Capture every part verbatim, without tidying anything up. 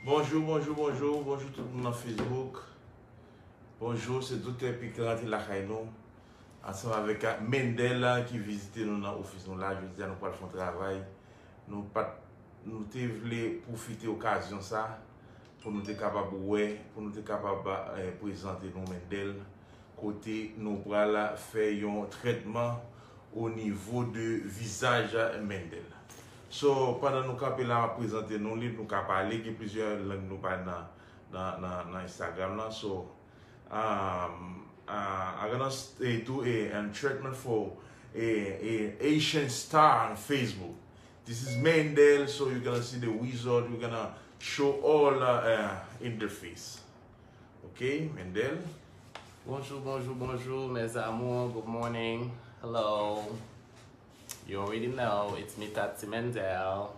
Bonjou, bonjou, bonjou, bonjou tout moun nan Facebook. Bonjou, se Doktè Pi k rantre lakay nou ansanm avèk Mendel ki vizite nou nan ofis nou la. Jodi a nou pral fè yon travay. Nou pa t, nou te vle pwofite okazyon sa pou nou te kapab wè, pou nou te kapab eh, prezante nou Mendel, kote nou pral fè yon trètman o nivo de vizaj Mendel. So, pandan nou kanpe la, m ap prezante nou li, nou ka pale, gen plizyè lang nou pale nan, nan, nan, nan Instagram lan. So, um, uh, I'm gonna s- eh, do a, a treatment for a, a Asian star on Facebook. This is Mendel, so you're gonna see the wizard. We're gonna show all uh, uh, in the face. Ok, Mendel. Bonjou, bonjou, bonjou, mes amours. Good morning. Hello. You already know, it's me, Tati Mendel.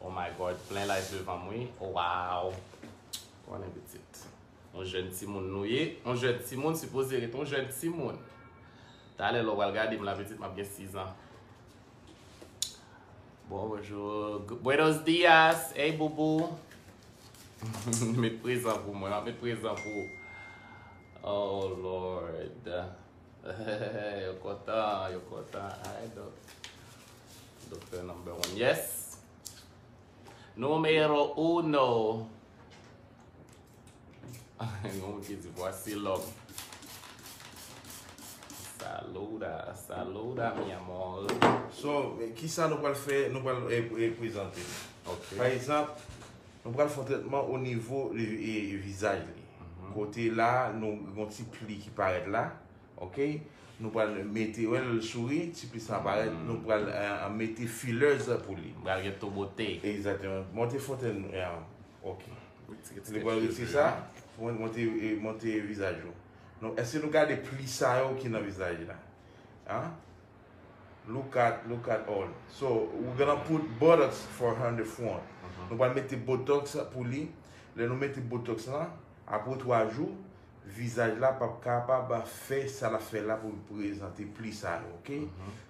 Oh my God, plen live devan m, wi. Oh, wow. Konnen pitit. Yon jèn timoun nou ye. Yon jèn timoun sipoze ret yon jèn timoun. Talè lè w pral gade m la, pitit, m ap gen sis an. Bonjou. G- Buenos dias. Hey, boubou. Met prezan pou mwen. Met prezan pou. Oh, Lord. Yo kontan, yo kontan. Ay, dok. Doktè number one. Yes. Numero uno. Gen moun ki di, voici l'homme. Saluda, saluda, mi amor. So, eh, kisa nou pral fè? Nou pral eh, eh, prezante. Ok. Pa egzanp, nou pral fè yon trètman o nivo eh, eh, vizaj li. Mhm. Kote la, nou gon ti pli ki parèt la. Ok? Nou pral mete, wè lè l souri, ti pli sa parèt, nou pral eh, mete fillers pou li. Pral gen to bote. Egzakteman. Monte fontenn, eh, ok. Li pral retire sa, monte, eh, monte vizaj ou. Nou, èske nou gade pli sa yo ki nan vizaj la? Hein? Look at, look at all. So, we're gonna put Botox for her in the front. Nou pral mete Botox pou li. Lè nou mete Botox la, apre twa jou, vizaj la p ap kapab fè sa l ap fè la pou l prezante pli sa yo, ok?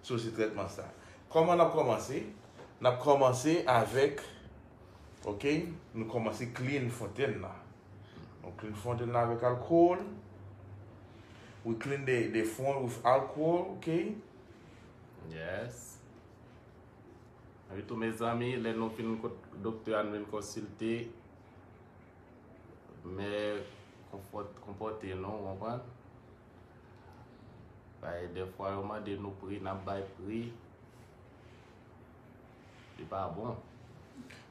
So, se trètman sa. Kòman n ap kòmanse? N ap kòmanse avèk, ok, nou kòmanse clean fontenn la. Nou clean fontenn la avèk alkòl. We clean the, the front with alcohol, ok? Yes. Epi tou, mezanmi, lè nou fin kot doktè a, nou vin konsilte, men konpòt- konpòte nou, w konprann? Bay, dèfwa yo mande nou pri, n ap bay pri. Li pa bon.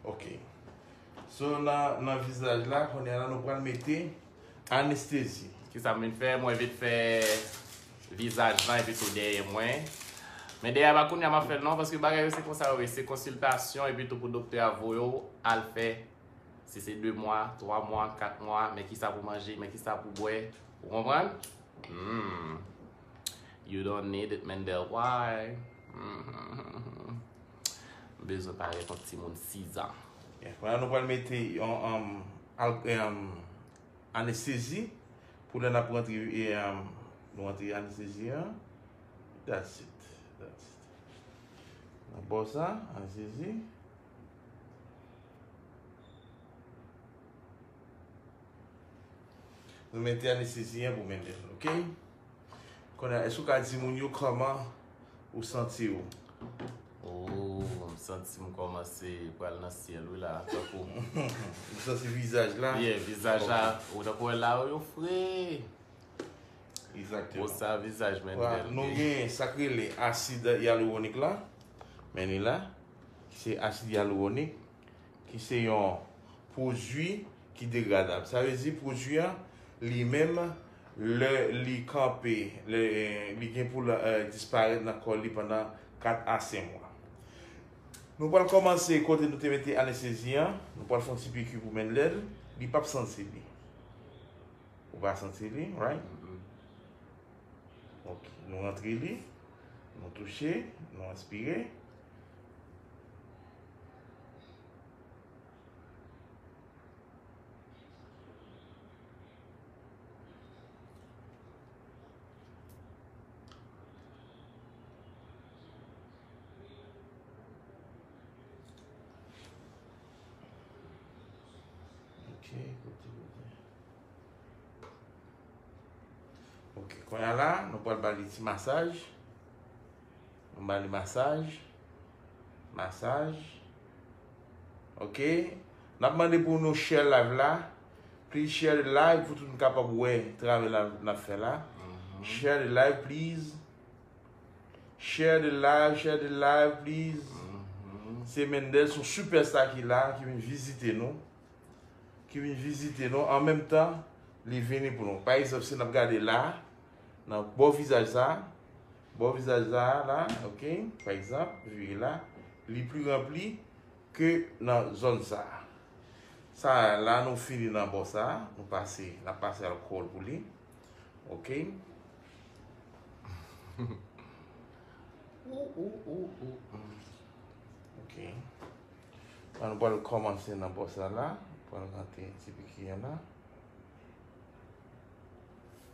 Ok. So, nan, nan vizaj la, kounye a la, nou pral mete anestezi. Kisa m vin fè? Mwen vin fè vizaj lan epi tou dèyè mwen. Men dèyè a, kounye a m ap fè l non, paske bagay yo se konsa yo ye, se konsiltasyon epi tou pou doktè a voye w al fè. Si se de mwa, twa mwa, kat mwa, men kisa pou manje, men kisa pou bwè. Ou konprann? Hmm. You don't need it, Mendel. Why? Hmm. M bezwen parèt yon timoun sis an. Yeah, kounye a nou pral mete yon um, al- um, anestezi pou lè n ap rantre, e, um, nou rantre anestezi an. That's it. That's it. Nan bò sa, anestezi. Nou mete anestezi an pou Mendel, ok? Kounye a, èske w ka di moun yo kòman ou santi w? Oh, m santi m kòmanse pral nan syèl wi la, tankou. Ou santi vizaj la? Yeah, vizaj la, ou tankou wè la yo fre. Egzakteman. Bon, sa vizaj Mendel. Nou gen sa k rele asid yalouwonik la. Men li la. Ki se asid yalouwonik. Ki se yon pwodui ki degradab. Sa vle di pwodui a, li menm, lè li kanpe, lè, li gen pou l eh, disparèt nan kò li pandan kat a senk mwa. Nou pral kòmanse kote nou te mete anestezi an. Nou pral fè yon ti piki pou Mendel. Li p ap santi li. Ou pa santi li, right? Ok, nou rantre li, nou touche, nou enspire. Ok, kote, kote. Ok, kounye a la, nou pral ba li ti masaj. Nou ba li masaj. Masaj. Ok. N ap mande pou nou share live la. Please share the live pou tout moun kapab wè travay la n ap fè la. Share the live, please. Share the live, share the live, please. Se Mendel, se yon sipèsta ki la, ki vin vizite nou. Ki vin vizite nou. An menm tan, li vini pou nou. Pa egzanp, si n ap gade la, nan bò vizaj sa, bò vizaj sa la, ok? Pa egzanp, vire la, li pli ranpli ke nan zòn sa. Sa la, nou fini nan bò sa, nou pase, n ap pase alkòl pou li. Ok? Ou, ou, ou, ou. Ok. An, nou pral kòmanse nan bò sa la. Pral rantre ti piki an la.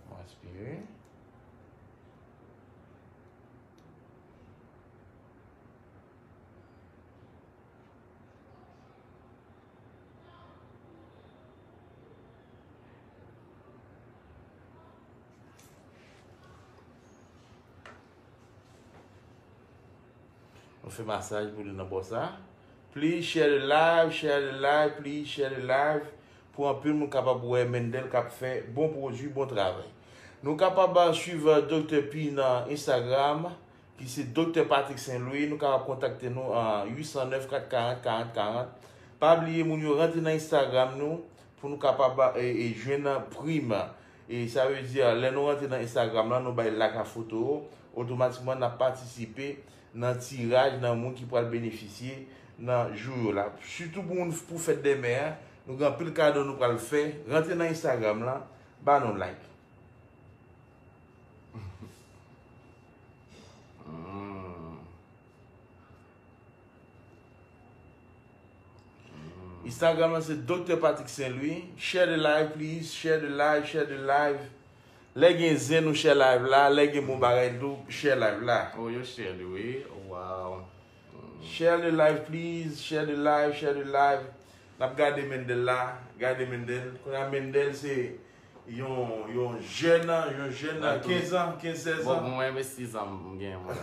Mwen aspire. Nou fè masaj pou li nan bò sa. Please share the live, share the live, please share the live. Pou anpil moun kapab wè Mendel k ap fè bon pwodui, bon travay. Nou kapab, ah, swiv, ah, Doktè P nan Instagram, ki se Doktè Patrick Saint Louis. Nou kapab kontakte nou an uit san nèf kat karant karant karant. Pa bliye, moun yo, rantre nan Instagram nou pou nou kapab, e, e, jwenn prim. E sa vle di, lè nou rantre nan Instagram lan, nou bay like a foto yo, otomatikman n ap patisipe nan tiraj nan moun ki pral benefisye nan jou yo la. Sitou pou moun, pou fèt dèmen an, nou gen anpil kado nou pral fè. Rantre nan Instagram lan, ba nou like. Mm. Instagram lan se Doktè Patrick Saint Louis. Share the live, please. Share the live, share the live. Lè gen zen nou share live la, lè gen bon bagay tou, share live la. Oh, yo share li, wi. Wow. Share the live, please. Share the live, share the live. N ap gade Mendel la. Gade Mendel. Kounye a Mendel se yon, yon jèn, yon jèn kenz an, kenz, sèz an. Bon, mwen, mwen, sis an m gen, mwen.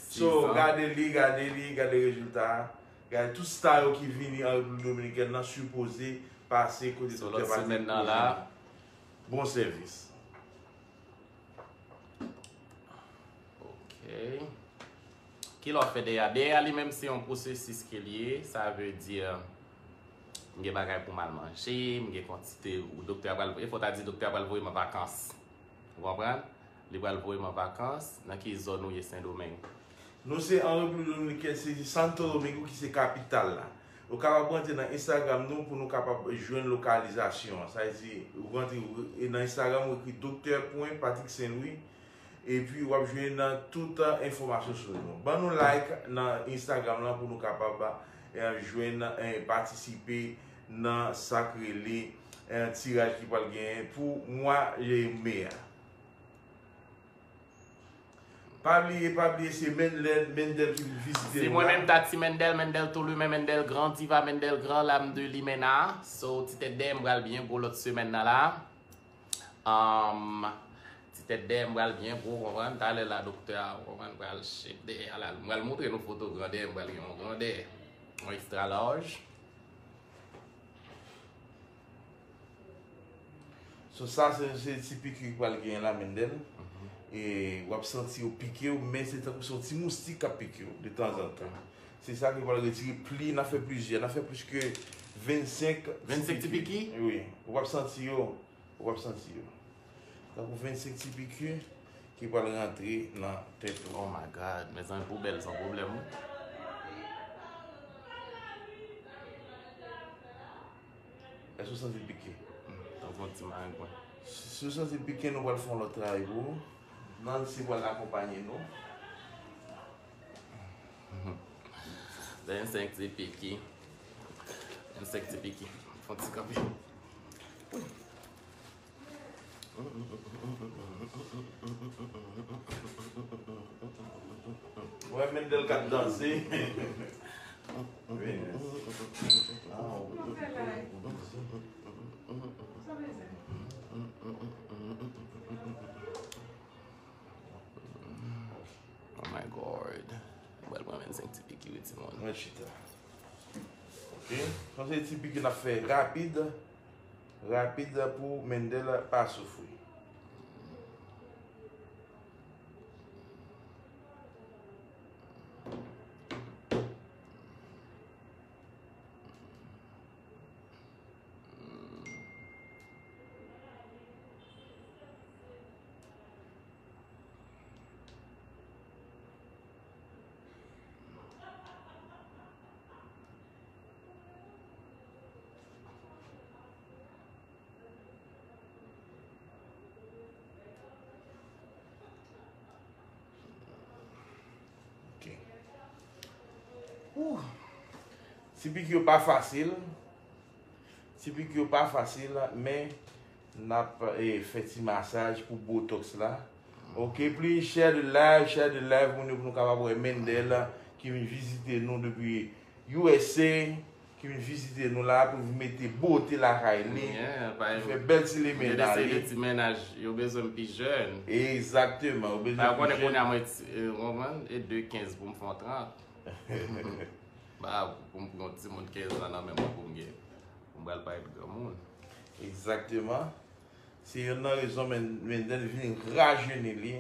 So, gade li, gade li, gade rezilta a. Gade tout sta yo ki vini an Repiblik Dominikèn nan sipoze pase kote Doktè Patrick pou jwenn bon sèvis. Ok. Ki lè w fè dèyè a? Dèyè a li menm se yon pwosesis ke l ye. Sa vle di, m gen bagay pou m al manje, m gen kantite, ou doktè a pral, e fò w ta di doktè a pral voye m an vakans. Ou konprann? Li pral voye m an vakans. Nan ki zòn ou ye Sendomeng? Nou se an Repiblik Dominikèn, se Santo Domingo ki se kapital la. Ou kapab rantre nan Instagram nou pou nou kapab jwenn lokalizasyon an. Sa vle di, ou rantre, e nan Instagram, ou ekri Doktè pwen Patrick Saint Louis, epi w ap jwenn tout enfòmasyon sou nou. Ban nou like nan Instagram lan pou nou kapab, eh, jwenn, eh, patisipe nan sa k rele, eh, tiraj ki pral genyen pou mwa, eh, me a. Pa bliye, pa bliye, se Mendel, Mendel ki vin vizite nou la. Se mwen menm, Tati Mendel, Mendel Tolumen, Mendel Gran Diva, Mendel Gran Lam de Limena. So, ti tèt dèyè m pral byen gwo lòt semèn nan la. Um, ti tèt dèyè m pral byen gwo, konprann? Talè la, doktè a, konprann, pral shake dèyè a la. M pral montre nou foto gran dèyè, m pral gen yon gran dèyè. Yon extra large. So, sa, se, se ti piki ki pral genyen la, Mendel. E w ap santi yo pike w, men se tankou se yon ti moustik k ap pike w, de tanzantan. Se sa ki pral retire pli, n a fè plizyè, n a fè plis ke vennsenk ti piki. Vennsenk ti piki? Wi. W ap santi yo, w ap santi yo. Tankou vennsenk ti piki ki pral rantre nan tèt ou. Oh my God, mezanmi, poubèl se yon pwoblèm, wi. Èske w santi l pike? Tankou yon ti marengwen. Si w santi l pike, nou pral fè yon lòt travay pou ou. Nancy pral akonpanye nou. Vennsenk ti piki. Vennsenk ti piki. Fè yon ti kanpe. Wè Mendel k ap danse. Venus. Ah, wi. Ki wi timoun. Mwen chita. Ok. Sa se ti piki n ap fè rapid. Rapid pou Mendel pa soufri. Ok. Ti piki yo pa fasil. Ti piki yo pa fasil, men n ap eh, fè ti masaj pou botox la. Ok, please share the live, share the live, moun yo pou nou kapab wè Mendel ki vin vizite nou depi U S A, ki vin vizite nou la pou vin mete bote lakay li. Ki fè bèl ti limennaj li. Ti mennaj, yo bezwen m pi jèn. Egzakteman, yo bezwen pi jèn. Pa konnen kounye a mwen, konprann, e de kenz pou m fè yon trant. Ba, pou m pran yon timoun kenz an nan men mwen pou m gen. Mwen pral parèt granmoun. Egzakteman. Se youn nan rezon Mendel vin rajeni li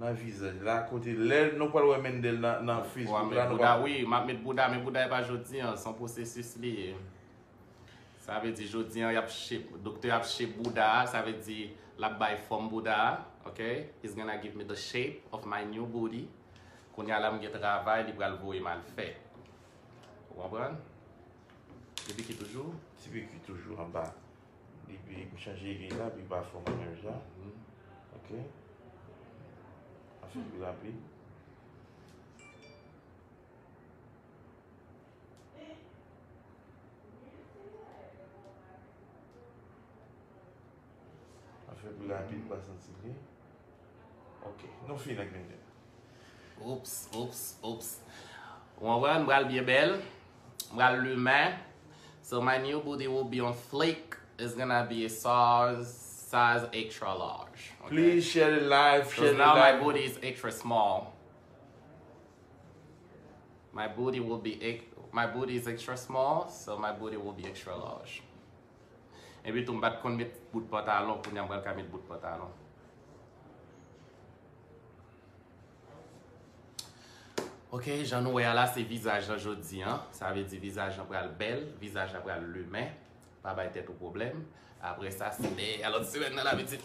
nan vizaj la. Kote lè nou pral wè Mendel nan, nan Facebook la, nou pral. Wi, m ap met bouda, men bouda e pa jodi an, se yon pwosesis li ye. Sa vle di jodi an, y ap shape, doktè ap shape bouda a, sa vle di l ap bay fòm bouda a, ok? He's gonna give me the shape of my new booty. Kounye a la m gen travay li pral voye m al fè. Ou konprann? Li piki toujou? Ti piki toujou anba. Depi m chanje li la, li pa fè m menm jan. Ok. Afè pi rapid. Afè pi rapid, pa santi li. Ok, nou fini ak Mendel. Oops, oops, oops. Ou konprann, m pral byen bèl. M pral limen. So my new booty will be on fleek. It's gonna be a size, size extra large. Okay? Please share the live, share the live. Because now my booty is extra small. My booty will be ex- my booty is extra small, so my booty will be extra large. Epi tou m pa t konn met bout pantalon, kounye a m pral ka met bout pantalon. Ok, jan nou wè a la se vizaj lan jodi an. Sa vle di vizaj lan pral bèl, vizaj lan pral limen. Pa bay tèt ou pwoblèm. Apre sa, se lè a lòt semèn nan la pitit.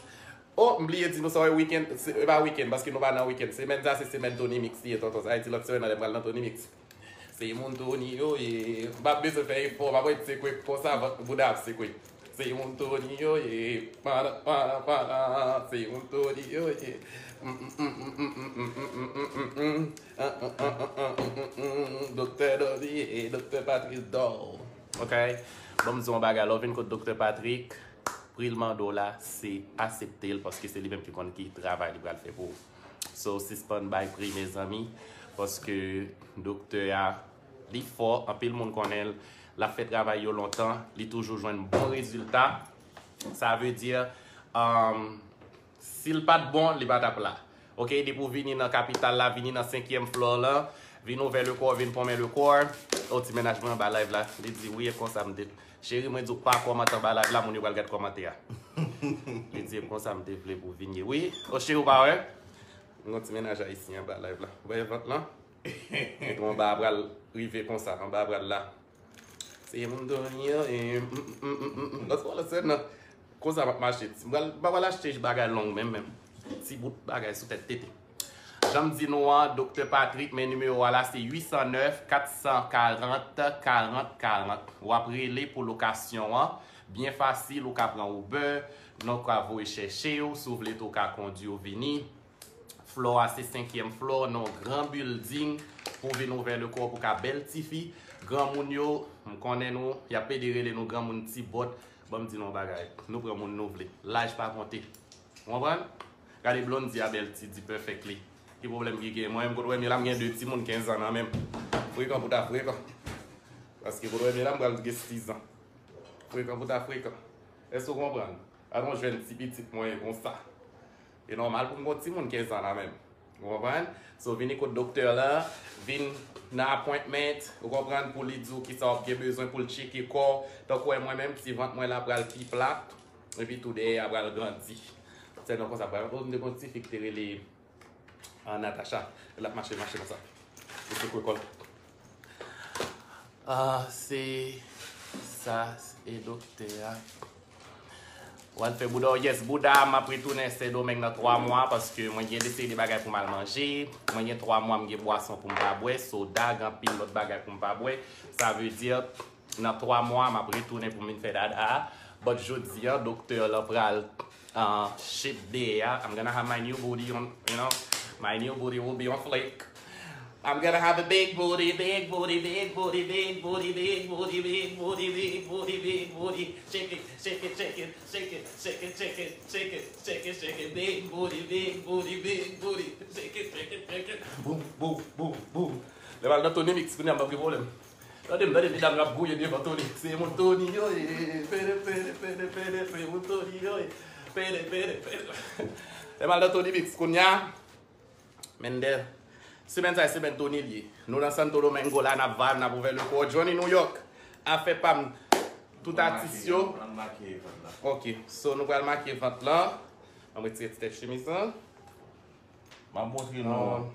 Oh, m bliye di nou sa wè weekend, se, e pa weekend, paske nou pa nan weekend. Semèn sa se semèn Tony Mix li ye, tonton. Sa vle di lòt semèn nan lè m pral nan Tony Mix. Se moun Tony yo ye. M pa bezwen fè efò, m ap ret sekwe konsa, vant bouda ap sekwe. Se moun Tony yo ye. Pana, pana, pana. Se moun Tony yo ye. Doktè Dolly, Doktè Patrice Dol. Ok? Bon, m di yon bagay, lè w vin kot Doktè Patrick, pri l mande w la, se asepte l, paske se li menm ki konn ki travay li pral fè pou ou. So, sispann bay pri, mezanmi, paske doktè a, li fò, anpil moun konnen l, l ap fè travay yo lontan, li toujou jwenn bon rezilta. Sa vle di, um, si l pa t bon, li pa t ap la. Ok, depi w vini nan kapital la, vini nan senkyèm flò lan, vin ouvè lekò, vin pwonmen lekò. O, ti mennaj mwen anba live la, li di wi, e konsa m te. Cheri, mwen di w pa kòmante anba live la, moun yo pral gad kòmantè a. Li di e konsa m te vle pou w vin ye. Wi, o cheri, w pa wè? M gon ti mennaj ayisyen anba live la. Ou wè vant lan? Ou anba a pral rive konsa, anba a pral la. Se moun Tony yo, e, mm, mm, mm, mm, mm. Lòt fwa, lòt semèn nan, konsa m ap mache. M pral, m pa pral achte bagay long menm, menm. Ti bout bagay sou tèt tete. Jan m di nou an, Doktè Patrick, men nimewo a la, se uit san nèf, kat san karant, karant, karant. W ap rele pou lokasyon an. Byen fasil, ou ka pran Uber, non, ou ka voye chèche yo. Si w vle tou, ou ka kondi yo vini. Flò a se senkyèm flò nan yon gran building pou vin ouvè lekò pou ka bèl tifi. Granmoun yo, m konnen nou, y ap pede rele nou granmoun ti bòt. Ban m di nou yon bagay, nou pran moun nou vle. Laj pa konte. Ou konprann? Gade Blondie a bèl ti di perfectly. Ki pwoblèm ki gen? Mwen menm kote w wè m ye la, m gen de timoun kenz an nan men m. Frekan pou ta frekan. Paske kote w wè m ye la, m pral gen sizan. Frekan pou ta frekan. Èske w konprann? Gade yon jèn ti pitit mwen ye konsa. E nòmal pou m gon timoun kenz an nan men m. Ou konprann? So, vini kot doktè la, vin nan appointment, ou konprann, pou li di w kisa w ap gen bezwen pou l tcheke kò w. Tankou wè mwen menm, ti vant mwen la pral pi plat, epi tou dèyè a pral grandi. Se non konsa, pral, oh, m te gon ti fi ki te rele, ah, Natacha. L ap mache, mache konsa. Li sekwe kò l. Ah, se sa, e doktè a. W al fè bouda w, yes, bouda, m ap retounen Sendomeng nan twa mwa, paske mwen gen de seri de bagay pou m al manje. Mwen gen twa mwa m gen bwason pou m pa bwè, soda, gen anpil lòt bagay pou m pa bwè. Sa vle di, nan twa mwa, m ap retounen pou m vin fè dada a. But jodi a, doktè lan pral, uh, shape dèyè a. I'm gonna have my new booty on, you know, my new booty will be on fleek. I'm gonna have a big booty, big booty, big booty, big booty, big booty, big booty, big booty, big booty. Shake it, shake it, shake it, shake it, shake it, shake it, shake it, shake it, shake it, big booty, big booty, big booty, shake it, shake it, shake it, boom, boom, boom, boom. Lè m al nan Tony Mix, kounye a m p ap gen pwoblèm. Tande m, tande medam yo ap gouye devan Tony. Se moun Tony yo ye. Pede, pede, pede, pede, se moun Tony yo ye. Pede, pede, pede. Lè m al nan Tony Mix, kounye a, Mendel. Semèn sa, e semèn Tony l ye. Nou nan Santo Domingo la, n ap vibe, n ap ouvè le kò. Johnny New York, afè pa m, tout atis yo. Ok, so nou pral make vant lan. An m retire ti tèt chemiz lan. M ap montre nou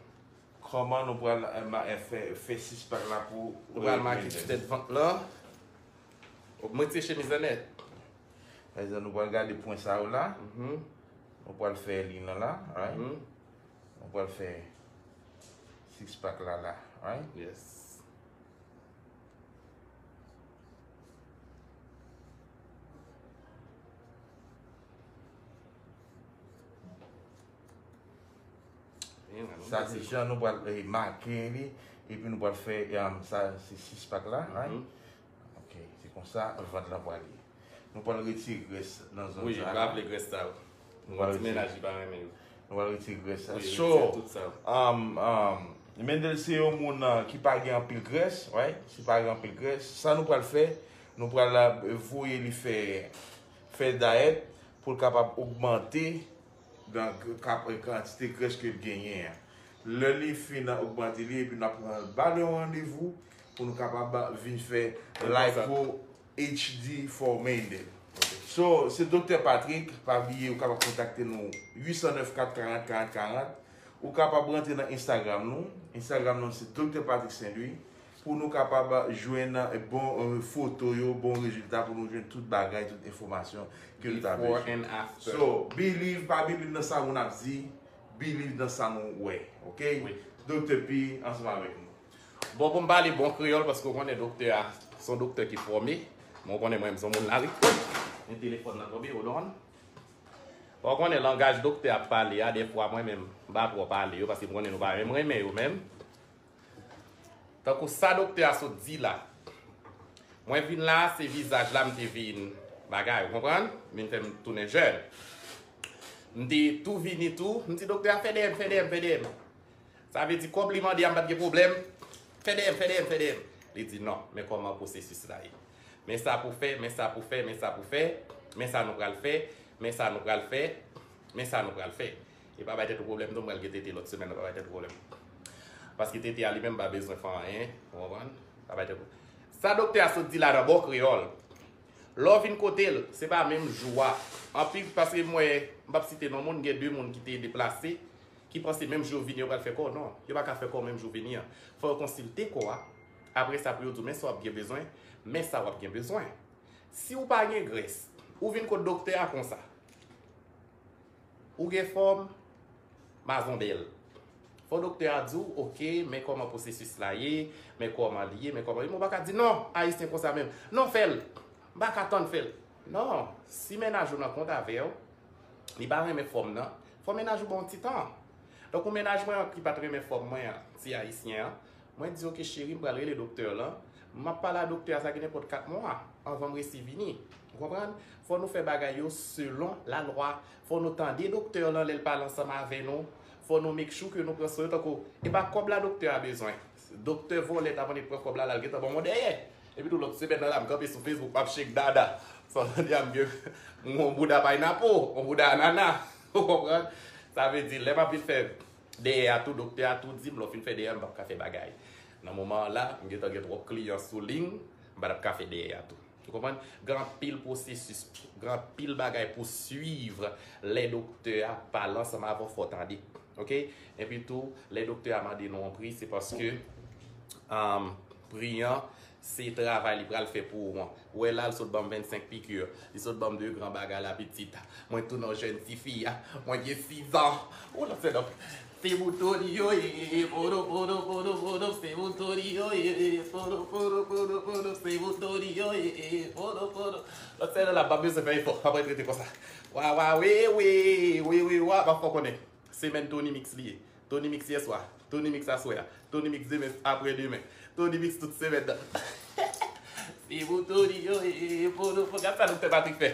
kòman nou pral, eh, ma-, eh, fè, fè six pack la pou, nou pral make ti tèt vant lan. M retire chemiz lan nèt. Fèzan, nou pral gade pwen sa yo la. Nou pral fè li nan la, right? Nou pral fè six pack la la, right? Yes. Sa se jan nou pral, eh, make li, epi nou pral fè, um, sa se six pack la, right? Ok, se konsa vant lan pral ye. Nou pral retire grès nan zòn sa. Wi, m pa vle grès sa yo. Mwen ti mennaj li pa renmen yo. Nou pral retire grès sa. So, um, um, Mendel se yon moun, uh, ki pa gen anpil grès, right? Si pa gen anpil grès, sa nou pral fè, nou pral, uh, voye li fè, fè dayèt pou l kapab ogmante nan kantite grès ke l genyen an. Lè li fin ogmante li, epi n ap ba l yon randevou pou nou kapab vin fè lipo H D for Mendel. So, se Doktè Patrick, pa bliye ou kapab kontakte nou uit san nèf kat karant karant karant. Ou kapab rantre nan Instagram nou. Instagram nou se Doktè Patrick Saint Louis. Pou nou kapab jwenn bon, eh, foto yo, bon rezilta, pou nou jwenn tout bagay, tout enfòmasyon ke nou ta bezwen. So, believe, pa believe nan sa moun ap di, believe nan sa nou wè, ok? Doktè P ansanm avèk nou. Bon, pou m pale bon kreyòl, paske w konnen doktè a, se yon doktè ki fòme. Mwen, w konnen mwen, m se yon moun lari. Men telefòn nan tonbe, hold on. Bon, w konnen langaj doktè ap pale a, dèfwa mwen menm, m pa twò pale yo, paske m konnen nou pa menm renmen yo menm. Tankou sa doktè a sot di la. Mwen vin la, se vizaj la m te vin bagay, ou konprann? M vin fè m tounen jèn. M te tou vini tou, m di doktè a fè dèyè m, fè dèyè m, fè dèyè m. Sa vle di kòb li mande a m pa t gen pwoblèm. Fè dèyè m, fè dèyè m, fè dèyè m. Li di non, men kòman pwosesis la ye. Men sa pou fè, men sa pou fè, men sa pou fè, men sa nou pral fè, men sa nou pral fè, men sa nou pral fè. E pa bay tèt ou pwoblèm non, m pral gen tete lòt semèn, pa bay tèt ou pwoblèm. Paske tete a li menm pa bezwen fè anyen, ou konprann? Pa bay tèt ou. Sa doktè a sot di la nan bon kreyòl. Lè w vin kote l, se pa menm jou a. Anpil, paske m wè, m p ap site non moun, gen de moun ki te deplase, ki panse menm jou yo vini, yo pral fè kò w. Non, yo pa ka fè kò w menm jou w vini an. Fò yo konsilte kò a. Apre sa, pou yo di w, men sa w ap gen bezwen, men sa w ap gen bezwen. Si w pa gen grès, ou vin kot doktè a konsa. Ou gen fòm, mazonbèl. Fò doktè a di w, oke, men kòman pwosesis la ye, men kòman li ye, men kòman li ye. Men w pa ka di, non, ayisyen konsa menm. Non, fè l. M pa ka tann fè l. Non, si mennaj ou nan kont avè w, li pa renmen fòm nan, fò mennaj ou ba w yon ti tan. Donk, ou mennaj mwen an ki pa t renmen fòm mwen an, ti ayisyen an, mwen di, oke, cheri, m pral rele doktè lan. M ap pale a doktè a, sa gen nenpòt kat mwa anvan m resi vini. Ou konprann? Fò nou fè bagay yo selon lalwa. Fò nou tande doktè lan lè l pale ansanm avè nou. Fò nou make sure ke nou pran swen yo tankou, e pa kòb la doktè a bezwen. Doktè vòlè ta vle pran kòb la, l al gentan ban mwen dèyè. Epi tou lòt semèn nan la, m kanpe sou Facebook, m ap shake dada. Sa w tande a, m gen yon bouda paynapo, yon bouda anana. Ou konprann? Sa vle di, lè m ap vin fè Dèyè a tou, doktè a tou di m, lè w fin fè dèyè a, m p ap ka fè bagay. Nan moman an la, m gentan gen twòp kliyan sou liy, m pa t ap ka fè dèyè a tou. Ou konprann? Gen anpil pwosesis, gen anpil bagay pou swiv lè doktè a pale ansanm avè w, fò w tande. Oke? Epi tou, lè doktè a mande nou yon pri, se paske, um, pri an, se travay li pral fè pou ou an. Ou wè la, l sot ban m vennsenk piki. Li sot ban m de gran bagay la, pitit. Mwen tounen yon jèn tifi a. Mwen gen sis an. Ou nan sèdòp. Se pou Tony yo ye, podo, podo, podo, podo, se pou Tony yo ye, podo, podo, podo, podo, se pou Tony yo ye, podo, podo. Lòt sèdòp la, pa bezwen fè efò. Pa prete konsa. Wa, wa, wi, wi, wi, wi, wa, pa fò konnen. Semèn Tony Mix li ye. Tony Mix yèswa. Tony Mix aswè a. Tony Mix demen, aprè demen. Tony Mix tout semèn nan. Se pou Tony yo, e, e, pou nou, pou gad sa Doktè Patrick fè.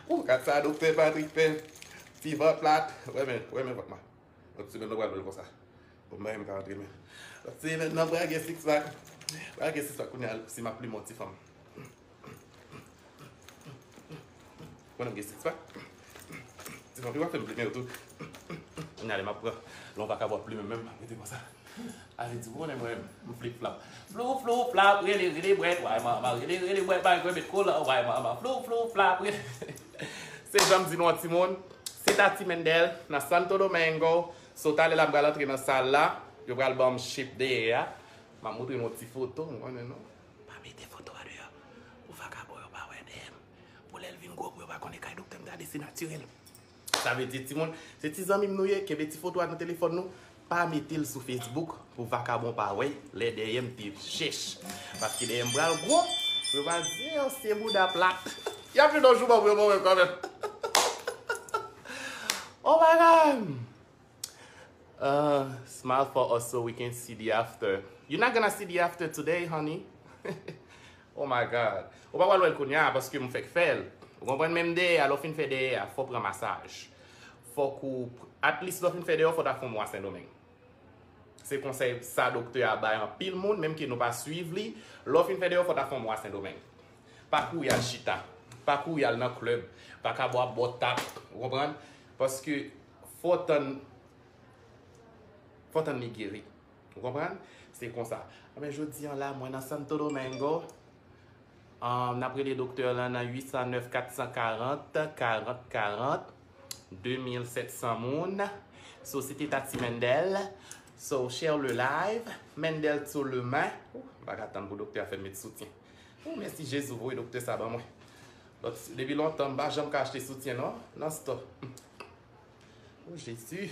Ou gad sa Doktè Patrick fè. Ti vant plat. Wè men, wè men vant mwen. Lòt semèn nou pral wè l konsa. Bon, mwen menm ka antre men. Lòt semèn nan pral gen six pack. Pral gen six pack kounye a, si m ap plimen yon ti fanm. Konnen m gen six pack. Ti fanm yo ap fè m plimen yo tou. Kounye a lè m ap pran lè yon vakabon ap plimen m menm, m ap rete konsa. Ale di konnen mwen, m flip flap. Flou flou flap, rele rele bwèt, way mama, rele rele bwèt, bay gwen met kolan, way mama, flou flou flap, rele. Se jan m di nou an timoun, se Tati Mendel, nan Santo Domingo. So, talè la m pral antre nan sal la, yo pral ban m shape dèyè a. M ap montre nou yon ti foto, m konnen non. Pa mete foto a deyò. Pou vakabon yo pa wè dèyè m. Pou lè l vin gwo, pou yo pa konnen kay doktè m ta de, se natirèl. Sa vle di, timoun, se ti zanmi m nou ye, kenbe ti foto a nan telefòn nou, pa mete l sou Facebook pou vakabon pa wè lè dèyè m te chèch. Paske dèyè m pral gwo, pou yo pa di, "Eh, ansyen bouda plat." Y ap vin yon jou ban pou yo ban wè kanmenm. Oh my God! Uh, smile for us so we can see the after. You're not gonna see the after today, honey. Oh my God. Ou pa pral wè l kounye a paske m fèk fè l. Ou konprann? Menm dèyè a, lè w fin fè dèyè a, fò w pran masaj. Fòk ou, at least lè w fin fè dèyè a, fò w ta fè yon mwa Sendomeng. Se konsèy sa doktè a bay anpil moun, menm ke nou pa swiv li. Lè w fin fè dèyè a, fò w ta fè yon mwa Sendomeng. Pa kouri al chita. Pa kouri al nan klèb. Vakabon ap ba w tap. Ou konprann? Paske fò w tann, fò w tann li geri. Ou konprann? Se konsa. Anben, jodi an la, mwen nan Santo Domingo. Um, n ap rele doktè lan nan uit san nèf, kat san karant, karant, karant, de mil sèt san moun. So, se te Tati Mendel. So, share le live. Mendel to le main. Ou, m pa ka tann pou doktè a fè m met soutyen. Ou, mèsi Jezi, ou voye doktè sa ban mwen. Lòt, depi lontan, m pa janm ka achte soutyen, non, nan store. Oh, Jezi.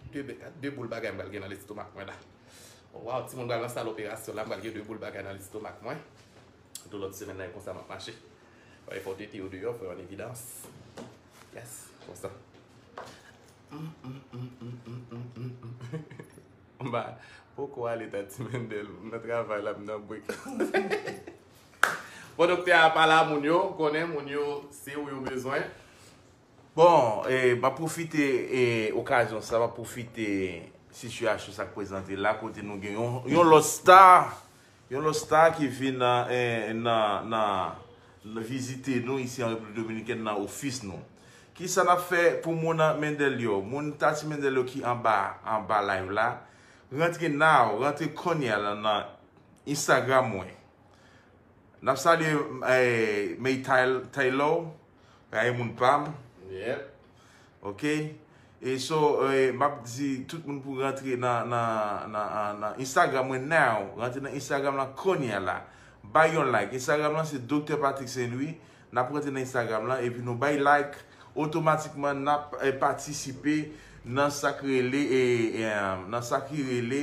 De, be- de boul bagay m pral gen nan lestomak mwen la. Oh, waw, timoun pral nan sal operasyon la, m pral gen de boul bagay nan lestomak mwen. Tou lòt semèn nan, e konsa m ap mache. Fò tete yo deyò, fò yo an evidans. Yes, konsa. M ba, poko ale Tati Mendel, m nan travay la, m nan break. Bon, doktè a pale a moun yo, konnen moun yo, se ou yo bezwen. Bon, e, m ap pwofite, e, okazyon sa, m ap pwofite sitiyasyon sa k prezante la, kote nou gen yon, yon lòt star, yon lòt star ki vin nan, e, nan, nan, nan vizite nou isi an Repiblik Dominikèn nan ofis nou. Kisa n ap fè pou moun nan Mendel yo? Moun Tati Mendel yo ki anba, anba live la, rantre now, rantre kounye a la nan Instagram mwen. N ap salye, eh, May Tay- Taylor, kay moun pa m. Yep. Ok. E so, eh, m ap di tout moun pou rantre nan, nan, nan, nan Instagram mwen now. Rantre nan Instagram lan kounye a la. Bay yon like. Instagram lan se Doktè Patrick Saint Louis. N ap rantre nan Instagram lan epi nou bay like. Otomatikman, n ap, eh, patisipe nan sa k rele, eh, eh, nan sa ki rele,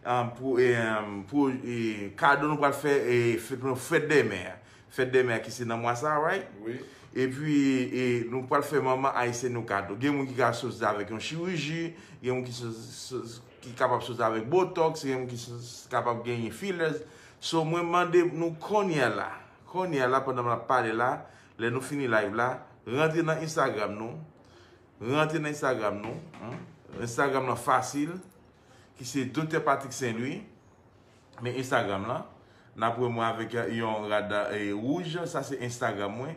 eh, pou, eh, pou, eh, kado nou pral fè, eh, fèt, fèt dèmen an. Fèt dèmen an ki se nan mwa sa, right? Wi. Epi, eh, nou pral fè manman ayisyèn yo kado. Gen moun ki ka sòti avèk yon chiriji, gen moun ki sò- sò- ki kapab sòti avèk botox, gen moun ki sò- kapab genyen fillers. So, mwen mande nou kounye a la, kounye a la, pandan m ap pale la, lè nou fini live la, rantre nan Instagram nou, rantre nan Instagram nou, hmm? Instagram lan fasil, ki se Doktè Patrick Saint Louis. Men Instagram lan, n ap wè mwen avèk yon rad, eh, wouj, sa se Instagram mwen,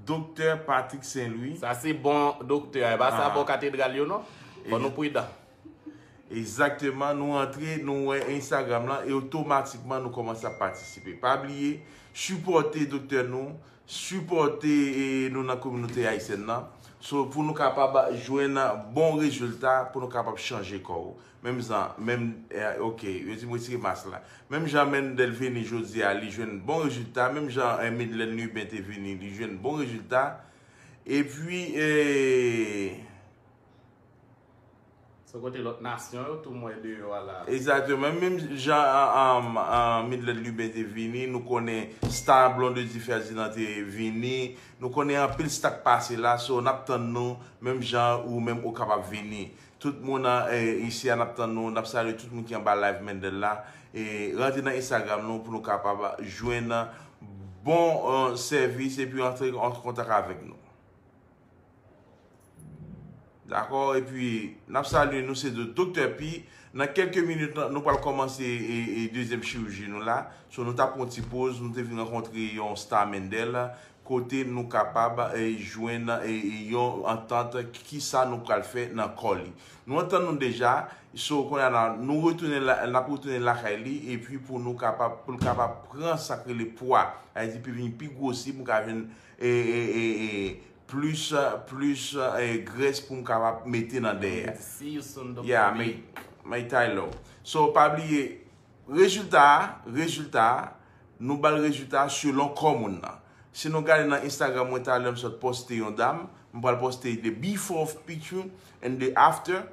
Doktè Patrick Saint Louis. Sa se bon doktè a, e pa sa Ah. bon katedral yo non. Fò nou pridan. Egzakteman, nou antre, nou wè Instagram lan, e otomatikman nou kòmanse ap patisipe. Pa bliye, sipòte doktè nou, sipòte, e, nou nan kominote ayisyèn nan. So, pou nou kapab jwenn bon rezilta, pou nou kapab chanje kò w. Menm jan, menm, e, ok, yo di m retire mas la. Menm jan Mendel vini jodi a, li jwenn bon rezilta. Menm jan, e, Midland Lubin te vini, li jwenn bon rezilta. Epi, e, Se kote lòt nasyon yo tou m wè deyò a la. Egzakteman. Menm jan an, an, an, Midland Lubin te vini, nou konnen Star Blondedy Ferdinand te vini, nou konnen anpil star k pase la, so n ap tann nou, menm jan ou menm ou kapab vini. Tout moun an, e, isi a, n ap tann nou, n ap salye tout moun ki anba live Mendel la. E, rantre nan Instagram nou pou nou kapab jwenn bon, e, sèvis epi antre an kontak avèk nou. Dakò? Epi, n ap salye nou, se Doktè P. Nan kèlke minit, nou pral kòmanse, e, e, dezyèm chiriji nou la. So, nou t ap pran yon ti poz, nou te vin rankontre yon star Mendel, kote nou kapab, e, jwenn, e, e, yon antant, kisa nou pral fè nan kò li. Nou antann nou deja, so, kounye a la, nou retounen la, n ap retounen lakay li, epi pou nou kapab, pou l kapab pran sa k rele pwa, sa vle di, pou vin pi gwosi, pou l ka jwenn, e, e, e, e, plis, plis, e, grès pou m kapab mete nan dèyè. See you soon, Yeah, Doktè P. may, may Tylo. So, pa bliye, rezilta a, rezilta a, nou ba l rezilta a selon kò moun nan. Si nou gade nan Instagram mwen talè, m sot poste yon dam, m pral poste the before picture and the after.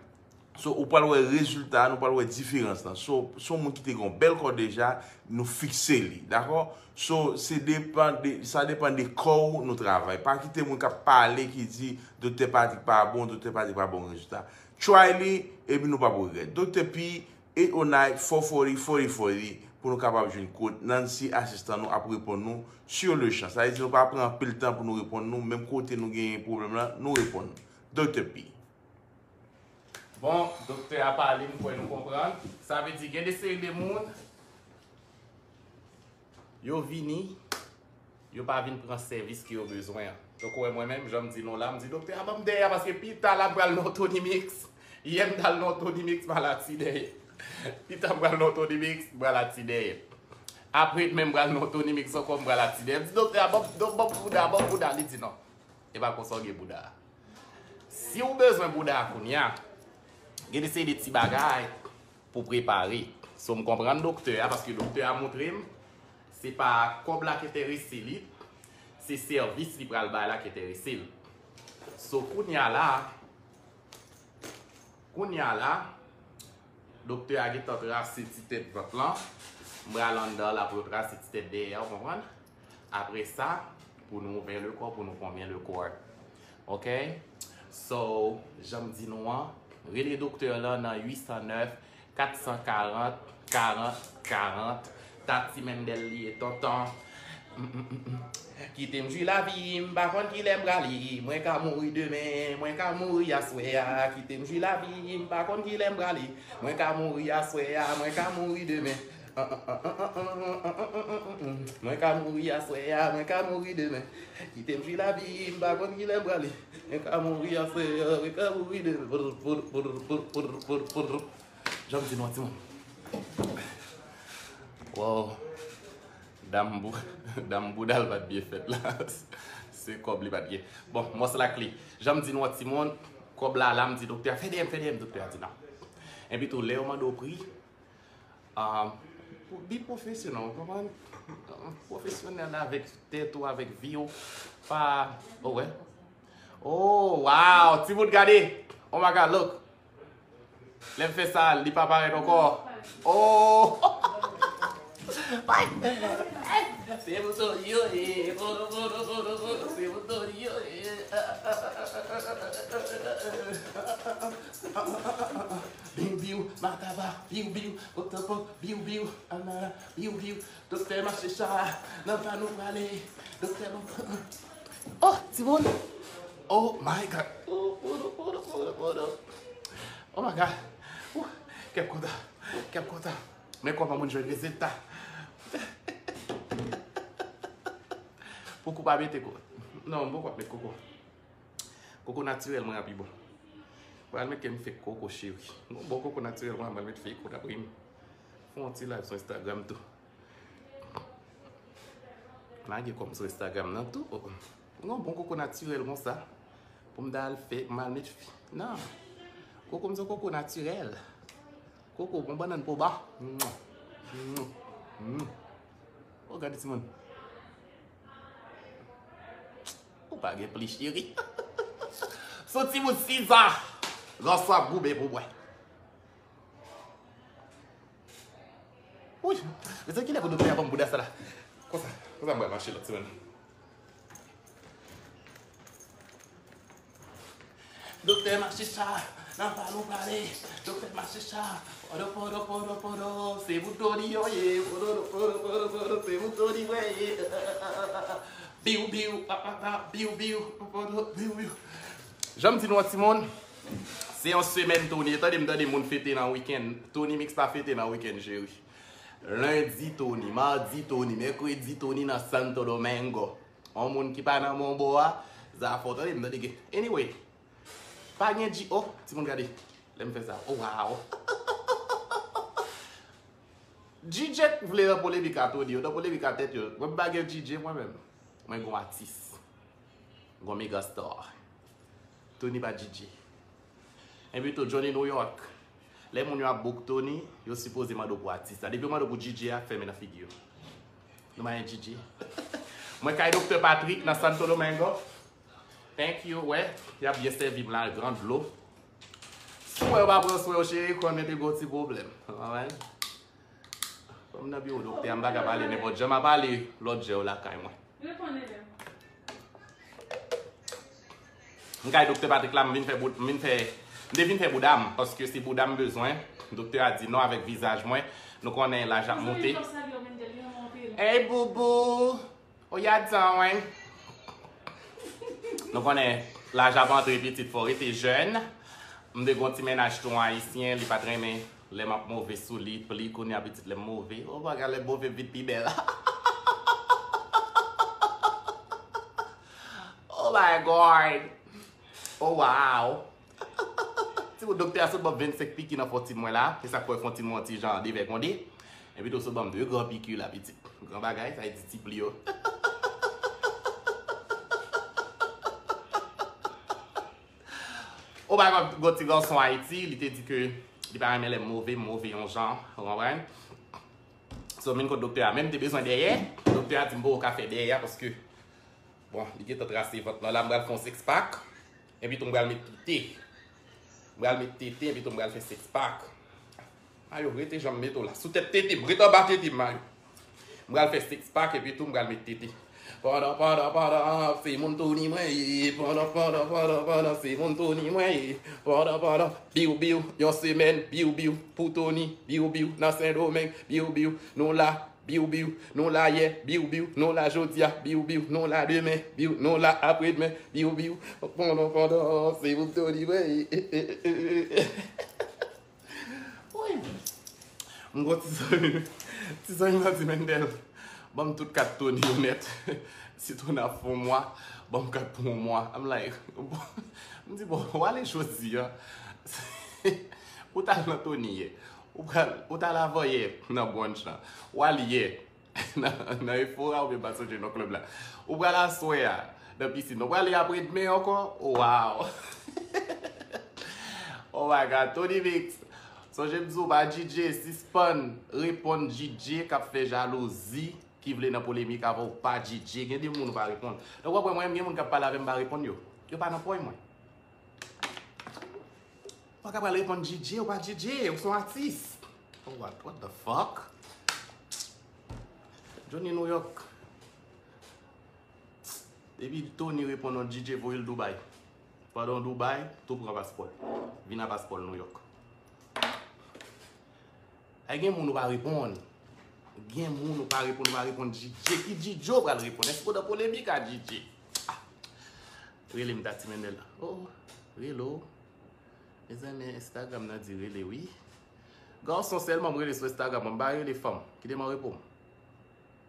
So, ou pral wè rezilta a, nou pral wè diferans lan. So, se yon moun ki te gen yon bèl kò deja, nou fikse li, dakò? So, se depan de, sa depan de kò w nou travay. Pa kite moun k ap pale ki di, Doktè Patrick pa bon, Doktè Patrick pa bon rezilta. Try li, epi nou p ap regrèt. Doktè P, eight oh nine, four forty, forty forty, pou nou kapab jwenn kòd. Nancy, asistan nou, ap reponn nou sur le champ. Sa vle di nou pa pran anpil tan pou nou reponn nou, menm kote nou genyen pwoblèm lan, nou reponn nou. Doktè P. Bon, doktè a pale, m kwè nou konprann. Sa vle di gen de seri de moun, yo vini, yo pa vin pran sèvis ke yo bezwen an. Donk, ou wè mwen menm, jan m di nou la, m di, "Doktè a ban m dèyè a, paske pita la m pral nan Tony Mix." Yè m t al nan Tony Mix, m al ati dèyè. Pita m pral nan Tony Mix, m pral ati dèyè. Apre demen m pral nan Tony Mix ankò, m pral ati dèyè. M di, "Doktè a ban m, ban m bouda, ban m bouda." Li di, "Non. E pa konsa w gen bouda a." Si w bezwen bouda a kounye a, gen de seri de ti bagay pou prepare. So, m konprann doktè a, paske doktè a montre m, se pa kòb la ki enterese li, se sèvis li pral bay la ki enterese l. So, kounye a la, kounye a la, doktè a gentan trase ti tèt vant lan, m pral anndan la pou yo trase ti tèt dèyè a, w konprann? Apre sa, pou nou ouvè le kò, pou nou konbyen le kò. Ok? So, jan m di nou an, rele doktè lan nan uit san nèf, kat san karant, karant, karant. Tati Mendel li ye, tonton. Kite m jwi lavi, m pa konn kilè m prale. Mwen ka mouri demen, mwen ka mouri aswè a. Kite m jwi lavi, m pa konn kilè m prale. Mwen ka mouri aswè a, mwen ka mouri demen. Mwen ka mouri aswè a, mwen ka mouri demen. Kite m jwi lavi, m pa konn kilè m prale. Mwen ka mouri aswè a, mwen ka mouri demen. Jan m di nou an timoun. Wow. Dam bou, dam bouda l pa t byen fèt la. Se kòb li pa t gen. Bon, mòs la k li. Jan m di nou an timoun, kòb la la, m di doktè a, "Fè dèyè m, fè dèyè m," doktè a di non. Enpi tou, lè yo mande w pri, um, be professional, w konprann? Pwofesyonèl avèk tèt ou, avèk vi w. Pa, oh, wè. Oh, wow! Timoun, gade! Oh my God, look! Lè m fè sa, li pa parèt ankò. Oh! Se pou Tony yo ye. Se pou Tony yo ye. Biw, biw, mataba, biw, biw, pòtòpòt, biw, biw, anana, biw, biw. Doktè mache sa, nan pa nou prale. Doktè bon. Oh, timoun. Oh my God. Oh, podo, podo, podo, podo. Oh my God. Ouh, kè m kontan. Kè m kontan. Men kòman moun jwenn rezilta. Pou kou pa mete kou. Non, m poko ap met koko. Koko natirèl mwen an pi bon. Pral met kè m fake koko cheri. Yon bon koko natirèl mwen, pral met fake koko dapre m. Fè yon ti live sou Instagram tou. Lage kò m sou Instagram nan tou. Yon bon koko natirèl konsa. Pou m ta al fè, m al met fi. Non. Koko m se koko natirèl. Koko, bon bannann poba. Mwa. Mwa. Mwa. Oh, gade timoun. Ou pa gen pli cheri. Sou timoun siza. Gras ap goumen pou mwen. Wi. Mezanmi, kilè pou doktè a ban m bouda sa la? Konsa, konsa m pral mache lòt semèn. Doktè Machicha, nan pa nou prale. Doktè Machicha, podo, podo, podo, podo, se pou Tony yo ye. Podo, podo, podo, podo, se pou Tony mwen ye. Biw, biw, pa, pa, pa, biw, biw, podo, biw, biw. Jan m di nou an timoun, se yon semèn Tony. Tande m tande moun fete nan wikenn. Tony Mix pa fete nan wikenn, cheri. Lendi Tony, madi Tony, mèkredi Tony nan Santo Domingo. Yon moun ki pa nan bon bò a, zafè w tande m tande gen. Anyway, pa gen G O, timoun gade. Lè m fè sa, oh wow. D J vle nan polemik a Tony, yo nan polemik a tèt yo. Mwen m pa gen D J mwen menm. Mwen gon atis. Gon megastar. Tony pa D J. Epi tou, Johnny New York. Lè moun yo ap book Tony, yo sipoze mande w pou atis la. Depi yo mande w pou D J a, fèmen nan figi yo. Nou pa gen D J. Mwen kay Doktè Patrick nan Santo Domingo. Thank you, wè. Y ap byen sèvi m la, gran dlo. Si w wè yo pa pran swen w, cheri, konnen te gon ti pwoblèm. Alright? Kòm nan biwo doktè a, m pa ka pale nenpòt jan. M ap ale lòt jan yo lakay mwen. M kay Doktè Patrick la, m vin fè bout, m vin fè, m te vin fè bouda m, paske se bouda m bezwen. Doktè a di non avèk vizaj mwen. Nou konnen laj ap monte. Hey, boubou! Oya Djanwen. Nou konnen laj ap antre pitit, fò rete jèn. M te gon ti mennaj tou ayisyen, li pa t renmen lè m ap move sou li, pli kounye a pitit lè m move. Oh my God, lè m move m vin pi bèl. Oh my God. Oh wow. Ti bout doktè a sot ban m vennsenk piki nan fwontin mwen la. Se sa k fè fwontin mwen yon ti jan devègonde. Epi tou sot ban m de gran piki la pitit. Gran bagay, sa vle di ti pli yo. Oh my God, gon ti gason Ayiti, li te di ke li pa renmen lè m move, m move yon jan, ou konprann? So, m vin kot doktè a, men m te bezwen dèyè. Doktè a di m poko ka fè dèyè a paske, bon, li gentan trase vant lan la, m pral fè yon six pack. Epi tou m pral met tete. M pral met tete, epi tou m pral fè six pack. Mayo, rete jan m mete w la. Sou tèt tete m, rete anba tete m, Mayo. M pral fè six pack, epi tou m pral met tete. Pandan, pandan, pandan, se moun Tony mwen ye. Pandan, pandan, pandan, pandan, se moun Tony mwen ye. Pandan, pandan, biw, biw, yon semèn, biw, biw, pou Tony, biw, biw, nan Sendomeng, biw, biw, nou la. Biw, biw, nou la yè, biw, biw, nou la jodi a, biw, biw, nou la demen, biw, nou la aprèdmen, biw, biw, pandan, pandan, se pou Tony mwen ye. Wi. M gon ti zanmi, ti zanmi nan di, Mendel, ban m tout kat Tony yo nèt. Si Tony ap fè yon mwa, ban m kat pou yon mwa. I'm like, bon, m di, bon, w ale jodi a. Ou t al nan Tony yè. Ou pral, ou t al avan yè nan brunch lan. W al yè nan, nan Ephora oubyen pa sonje non club la. Ou pral aswè a nan pisin. Ou prale aprèdmen ankò. Wow. Oh my God. Tony Mix. Sonje m di w pa D J, sispann reponn D J k ap fè jalouzi, ki vle nan polemik avè w, pa D J. Gen de moun ou pa reponn. Donk w ap wè mwen, gen moun k ap pale avè m, m pa reponn yo. Yo pa nan pòy mwen. Ou pa ka pral reponn D J, ou pa D J, ou se yon atis. Oh, what, what the fuck? Johnny New York. Depi Tony reponn yon D J, voye l Dubai. Pandan w Dubai, tou pran paspò l. Vin a paspò l New York. Ay, gen moun ou pa reponn. Gen moun ou pa reponn, ou pa reponn D J. Ki D J ou pral reponn? Èske w nan polemik a D J? Ah. Rele m Tati Mendel. Oh, rele w. Mezanmi, Instagram nan di rele wi. Gason sèlman m rele sou Instagram, m pa rele fanm. Kite m an repo.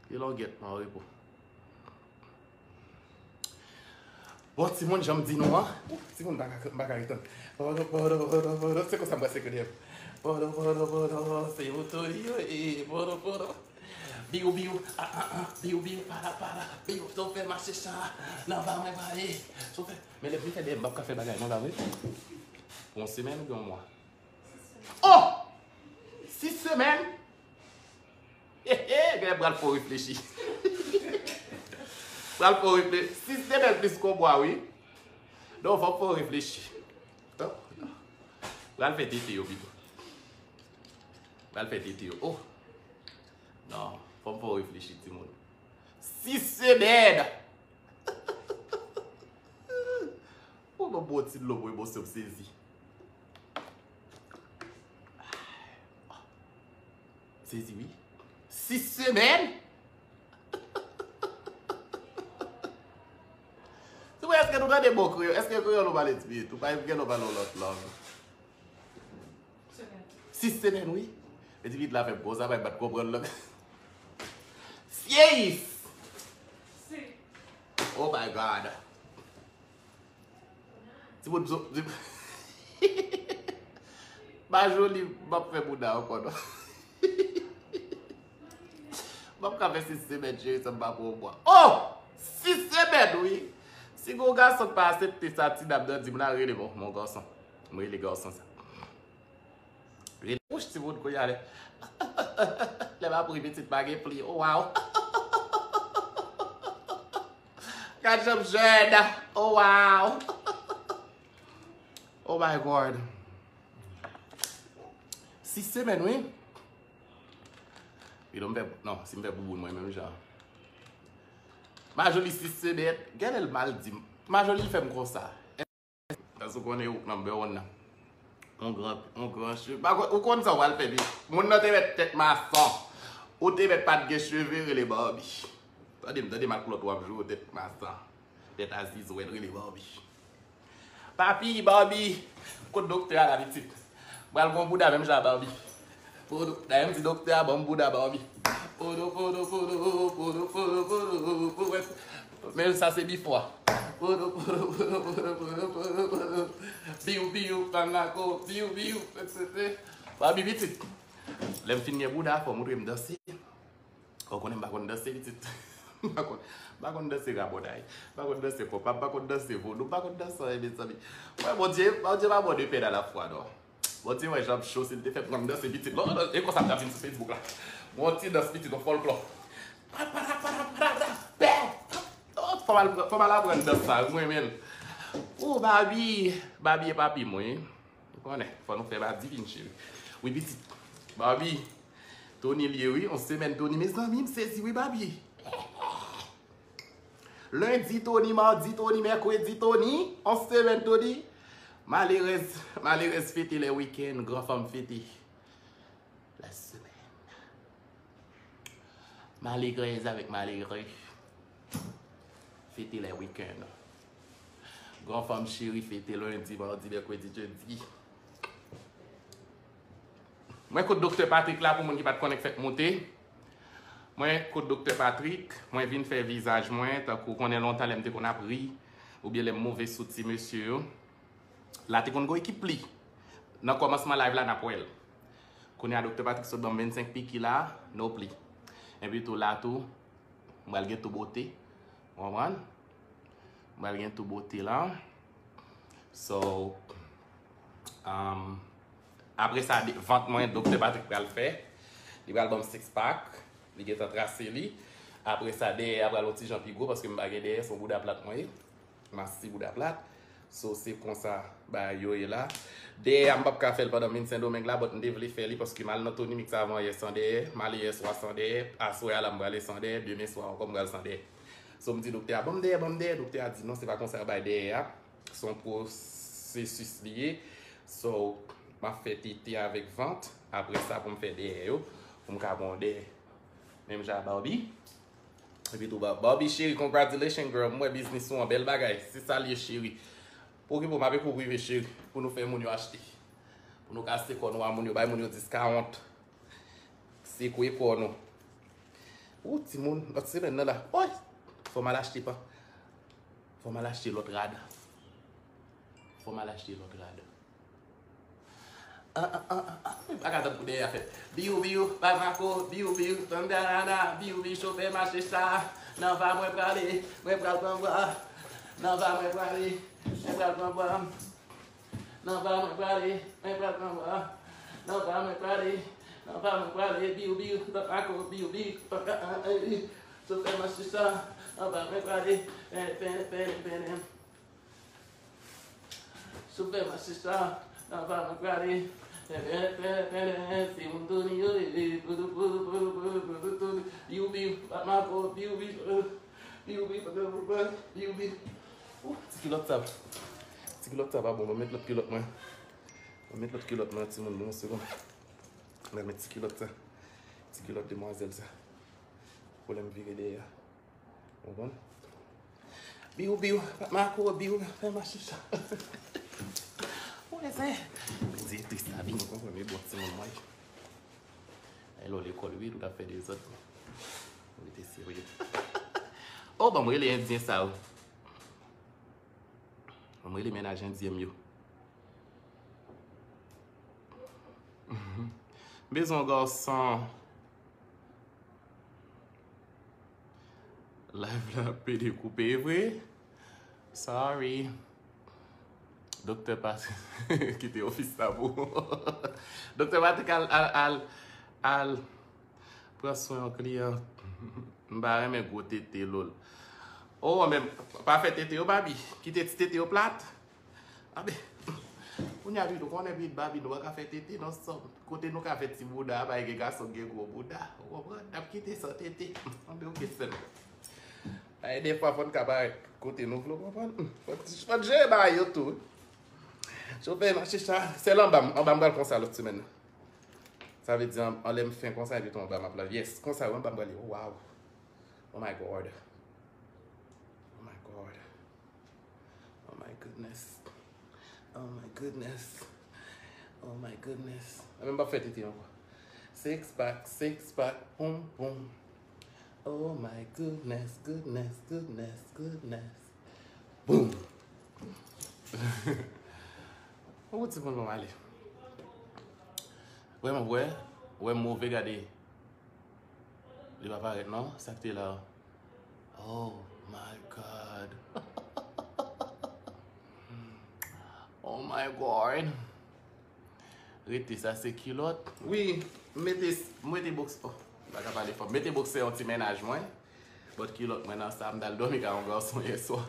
Kite lògèt m an repo. Bon, timoun, jan m di nou an. Timoun, m pa ka, m pa ka retann. Podo, podo, podo, podo, se konsa m pase kode m. Podo, podo, podo, se ou tou li yo, e, podo, podo. Biw, biw, a, a, a, biw, biw, para, para, biw, chofè mache cha, nan ba mwen pale, chofè. Men lè m fè dèyè m, m p ap ka fè bagay, non, pa vre? Pou yon semèn oubyen yon mwa? Oh! Sis semèn? He, he, genlè pral fè w reflechi. Pral fè w reflechi. Sis semèn plis ke yon mwa, wi. Non, fò m fè w reflechi. Non, non. Pral fè tete yo pito. Pral fè tete yo. Oh! Non, fò m fè w reflechi, timoun. Sis semèn! Ou ban m bon ti dlo pou emosyon m sezi. M sezi, wi. Sis semèn? Soumoun, èske nou tande bon kreyòl? Èske kreyòl ou pale ti byen tou? Pa gen nou pale yon lòt lang. Sis semèn, wi. Men ti pitit la fè m konsa, pa m pa t konprann lang. Six! Oh my God! Timoun, zo-, di-, Majoli, m ap fè bouda ankò, non. M ap ka fè sis semèn, cheri, san m pa pran yon mwa. Oh! Sis semèn, wi! Si gon gason k pa aksepte sa, ti dam nan di m la, rele m, mon gason. M rele gason sa. Rele, wouch, timoun, kounye a lè. Lè m ap ri, pitit, pa gen pli. Oh, wow! Gad jan m jèn. Oh, wow! Oh, my God! Sis semèn, wi. Wi, non, m fè, non, si m fè bouboun mwen menm jan. Majoli sis semèn. Genlè l mal di m. Majoli fè m konsa. Èske w konnen ou number one nan? On gran, on gran cheve. Pa konn, ou konn sa w pral fè, wi. Moun nan te mèt tèt mason. Ou te mèt pa t gen cheve, rele Barbie. Tande m, tande m ak lòt w ap jwe, tèt mason. Tèt a zizwèl, rele Barbie. Papi, Barbie, kot doktè a la, pitit? Pral gon bouda menm jan a Barbie. Podo, dayè m di doktè a ban m bouda Barbie. Podo, podo, podo, podo, podo, podo, podo. Men sa se before. Podo, podo, podo. Biw, biw, panako, biw, biw, et cetera. Barbie pitit. Lè m fin gen bouda, fò w montre m danse. Ou konnen m pa konn danse, pitit. M pa konn, m pa konn danse rabòday. M pa konn danse konpa, m pa konn danse vodou, m pa konn danse anyen, mezanmi. Mwen, Bondye, Bondye pa bon de pèn a la fwa, non. Bondye wè jan m cho, si l te fè m konn danse, pitit. Non, non, e konsa m t ap vin sou Facebook la. Yon ti dans, pitit, yon fòlklò. Pa, pa, pa, pa, pa, pa, pa, pè. Oh, fò m al, fò m al aprann dans sa, wi, mwen menm. Oh, Barbie, Barbie e papi mwen. Ou konnen, fò nou fè Barbie vin, cheri. Wi, pitit. Barbie. Tony li ye, wi. On semèn Tony. Mezanmi, m sezi, wi, Barbie. Lendi Tony, madi Tony, mèkredi Tony. On semèn Tony. Malerèz, malerèz fete lè wikenn, granfanm fete lè semèn. Malerèz avèk malere fete lè wikenn. Granfanm cheri fete lendi, madi, mèkredi, jedi. Mwen kot Doktè Patrick la pou moun ki pa t konnen k fèk moute. Mwen kot Doktè Patrick, mwen vin fè vizaj mwen, tankou konnen lontan lè m te konn ap ri, oubyen lè m move sou ti mesye yo. La te konn gon ekip pli. Nan kòmansman live la, n ap wè l. Kounye a, Doktè Patrick sot ban m vennsenk piki la, no pli. Epi tou la tou, m pral gen tou bote. Ou konprann? M pral gen tou bote la. So, um, apre sa, de-, vant mwen, Doktè Patrick pral fè. Li pral ban m six pack. Li gentan trase li. Apre sa, dèyè a pral yon ti jan pi gwo, paske m pa gen dèyè, se yon bouda plat mwen ye. Masi bouda plat. So, se konsa bagay yo ye la. Dèyè a, m p ap ka fè l pandan m vin Sendomeng la, but m te vle fè li paske m al nan Tony Mix avan yè san dèyè, m ale yè swa san dèyè, aswè a la m prale san dèyè, demen swa ankò m pral san dèyè. So, m di doktè a, "Ban m dèyè, ban m dèyè." Doktè a di, "Non, se pa konsa yo bay dèyè a. Se yon pwosesis li ye." So, m ap fè tete avèk vant. Apre sa, pou m fè dèyè yo, pou m ka pran yon dèyè. Menm jan a Barbie. Epi tou, Ba-, Barbie cheri, congratulations, girl. M wè biznis ou an, bèl bagay. Se sa l ye, cheri. Pa okipe w, m ap ekri w prive, cheri, pou nou fè moun yo achte. Pou nou kase kò nou a moun yo, bay moun yo discount. Sekwe kò nou. Ou, timoun, lòt semèn nan la. Oy! Fò m al achte pan. Fò m al achte lòt rad. Fò m al achte lòt rad. Ah, ah, ah, ah, ah. M pa ka tann pou dèyè a fèt. Biu, biu, Bamako, biu, biu, tandanana, biu, biu, chofè mache sa. Nan va mwen prale, mwen pral pran bwa. Nan va mwen prale, mwen pral pran bwa. Nan va mwen prale, mwen pral pran bwa. Nan va mwen prale, nan va mwen prale, biu, biu, Bamako, biu, biu, ah, ah, ah, eh, chofè mache sa. Nan va mwen prale, pene, pene, pene, pene. Chofè mache sa, nan va mwen prale. Pene, pene, pene, pene, se moun Tony yo, eh, eh, poudou, poudou, poudou, poudou, poudou, poudou, biu, biu, Bamako, biu, biu, eh, biu, biu, biu, biu, biu. Ouh, ti kilòt sa. Ti kilòt sa pa bon, mwen met lòt kilòt mwen. Mwen met lòt kilòt mwen, timoun, yon segonn. Mwen met ti kilòt sa. Ti kilòt demwazèl sa. Pou lè m vire dèyè. Ou konprann? Biu, biu, Bamako, biu, fè mache sa. Ou wè se, direktris la vini, ou konprann, li bon timoun mwen. E lè w lekòl, wi, ou t ap fè dezòd. Ou rete serye. Oh, ban m rele endyen sa yo. Ban m rele mennaj endyen m yo. M bezwen yon gason. Live la pede koupe vre. Sorry. Doktè Patrick kite ofis la pou ou. Doktè Patrick al, al, al, al pran swen yon kliyan. M pa renmen gwo tete lol. Oh, men pa fè tete yo, Babi. Kite ti tete yo plat. Abe, kounye a, Bid, ou konnen, Bid, Babi, nou pa ka fè tete non sòm. Kote nou ka fè ti bouda, pa gen gason ki gen gwo bouda. Ou konprann? N ap kite san tete. Anben, oke, sè m. Ay, defwa, fò n ka parèt kote nou vle, ou konprann? Fò n, fò n jere bagay yo tou. Chofè, mache sa, sèl anba m, anba m pral konsa lòt semèn nan. Sa vle di, an, anlè m fen konsa, epi tou anba m ap la. Yes, konsa, wi, anba m pral ye. Oh, wow. Oh my God. Oh my God. Oh my goodness. Oh my goodness. Oh my goodness. Mwen menm pa fè tete ankò. Six pack, six pack, poum, poum. Oh my goodness, goodness, goodness, goodness. Boom! Ou ti moun mwen ale. Vrèman, wè, wè move gade. Li pa parèt non, sa k te la. Oh my God. Oh my God. Rete sa se kilòt. Wi, m mete, m mete boks, oh, m pa ka pale fò. M mete boksè yon ti mennaj mwen. But kilòt mwen nan sa, m t al dòmi ka yon gason yè swa.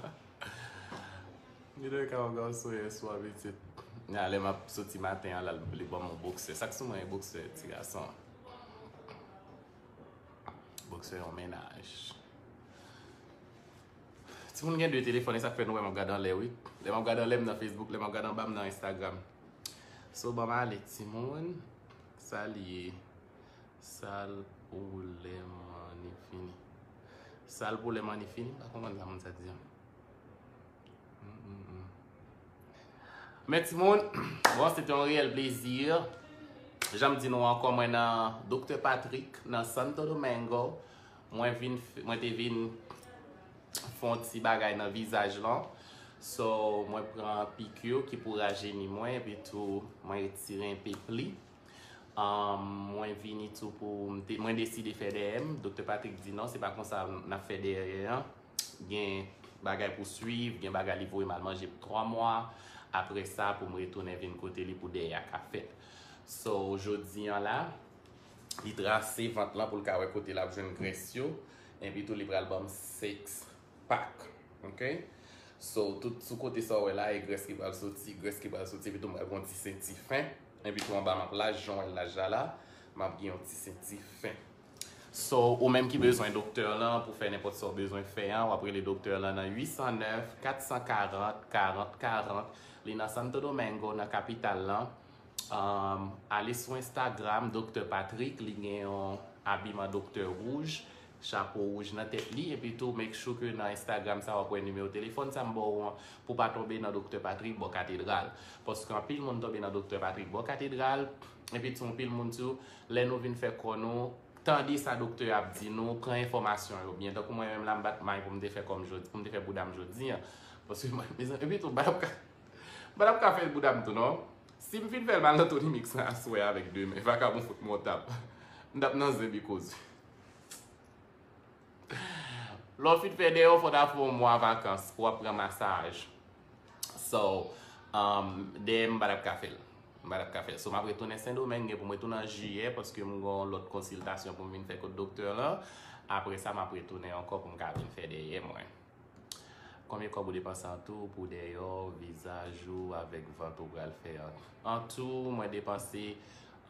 M te dòmi ka yon gason yè swa, pitit. Nan lè m ap soti maten an, la, li ban m yon boksè. Sa k sou mwen, e boksè, ti gason an. Boksè yon mennaj. Timoun gen de telefòn, e sa k fè nou wè m ap gade anlè, wi. Lè m ap gade anlè, m nan Facebook, lè m ap gade anba, m nan Instagram. So, ban m ale, timoun. Sa l ye? Sal pou lè mani fini. Sal pou lè mani fini? M pa konprann sa moun sa di an. Mm, mm, mm. Men timoun, bon, se te yon reyèl plezi. Jan m di nou ankò, mwen nan Doktè Patrick, nan Santo Domingo. Mwen vin, f- mwen te vin fè yon ti bagay nan vizaj lan. So, mwen pran piki ki pou rajeni mwen, epi tou, mwen retire enpe pli. Um, mwen vini tou pou, m te- mwen deside fè dèyè m. Doktè Patrick di non, se pa konsa n ap fè dèyè an. Gen bagay pou swiv, gen bagay li voye m al manje pou twa mwa. Apre sa, pou m retounen vin kote li pou dèyè a ka fèt. So, jodi an la, li trase vant lan pou l ka wè kote l ap jwenn grès yo. Epi tou, li pral ban m six pack. Ok? So, tout sou kote sa w wè la, e grès ki pral soti, grès ki pral soti, epi tou m pral gen yon ti senti fen. Epi tou anba m ap laj, jan w wè l laj la la, m ap gen yon ti senti fen. So, ou menm ki bezwen doktè lan pou fè nenpòt sa w bezwen fè an, w ap rele doktè lan nan uit san nèf, kat san karant, karant karant. Li nan Santo Domingo, nan kapital lan. Um, ale sou Instagram, Doktè Patrick, li gen yon abiman doktè wouj, chapo wouj nan tèt li, epi tou make sure ke nan Instagram sa w ap wè nimewo telefòn sa m ba w an, pou pa tonbe nan Doktè Patrick bò katedral. Paske anpil moun tonbe nan Doktè Patrick bò katedral, epi tou anpil moun tou, lè nou vin fè kò nou, Tande sa doktè a ap di nou, pran enfòmasyon yo byen. Tankou mwen menm la, m bat may pou m te fè kò m jodi, pou m te fè bouda m jodi a. Paske mwen, mezanmi, epi tou, m pa t ap ka, m pa t ap ka fè bouda m tou, non. Si m fin fè l mal nan Tony Mix nan aswè avèk demen, vakabon fout mwen yon tap. M t ap nan zen bikoz. Lè w fin fè dèyè w, fò w ta fè yon mwa vakans pou w ap pran masaj. So, um, dèyè m pa t ap ka fè l. M pa t ap ka fè l. So, m ap retounen Sendomeng, gen pou m retounen an jiyè, paske m gen yon lòt konsiltasyon pou m vin fè kot doktè lan. Apre sa, m ap retounen ankò pou m ka vin fè dèyè mwen. Konbyen kòb ou depanse an tou pou dèyè w, vizaj ou avèk vant ou pral fè an? An tou, mwen depanse,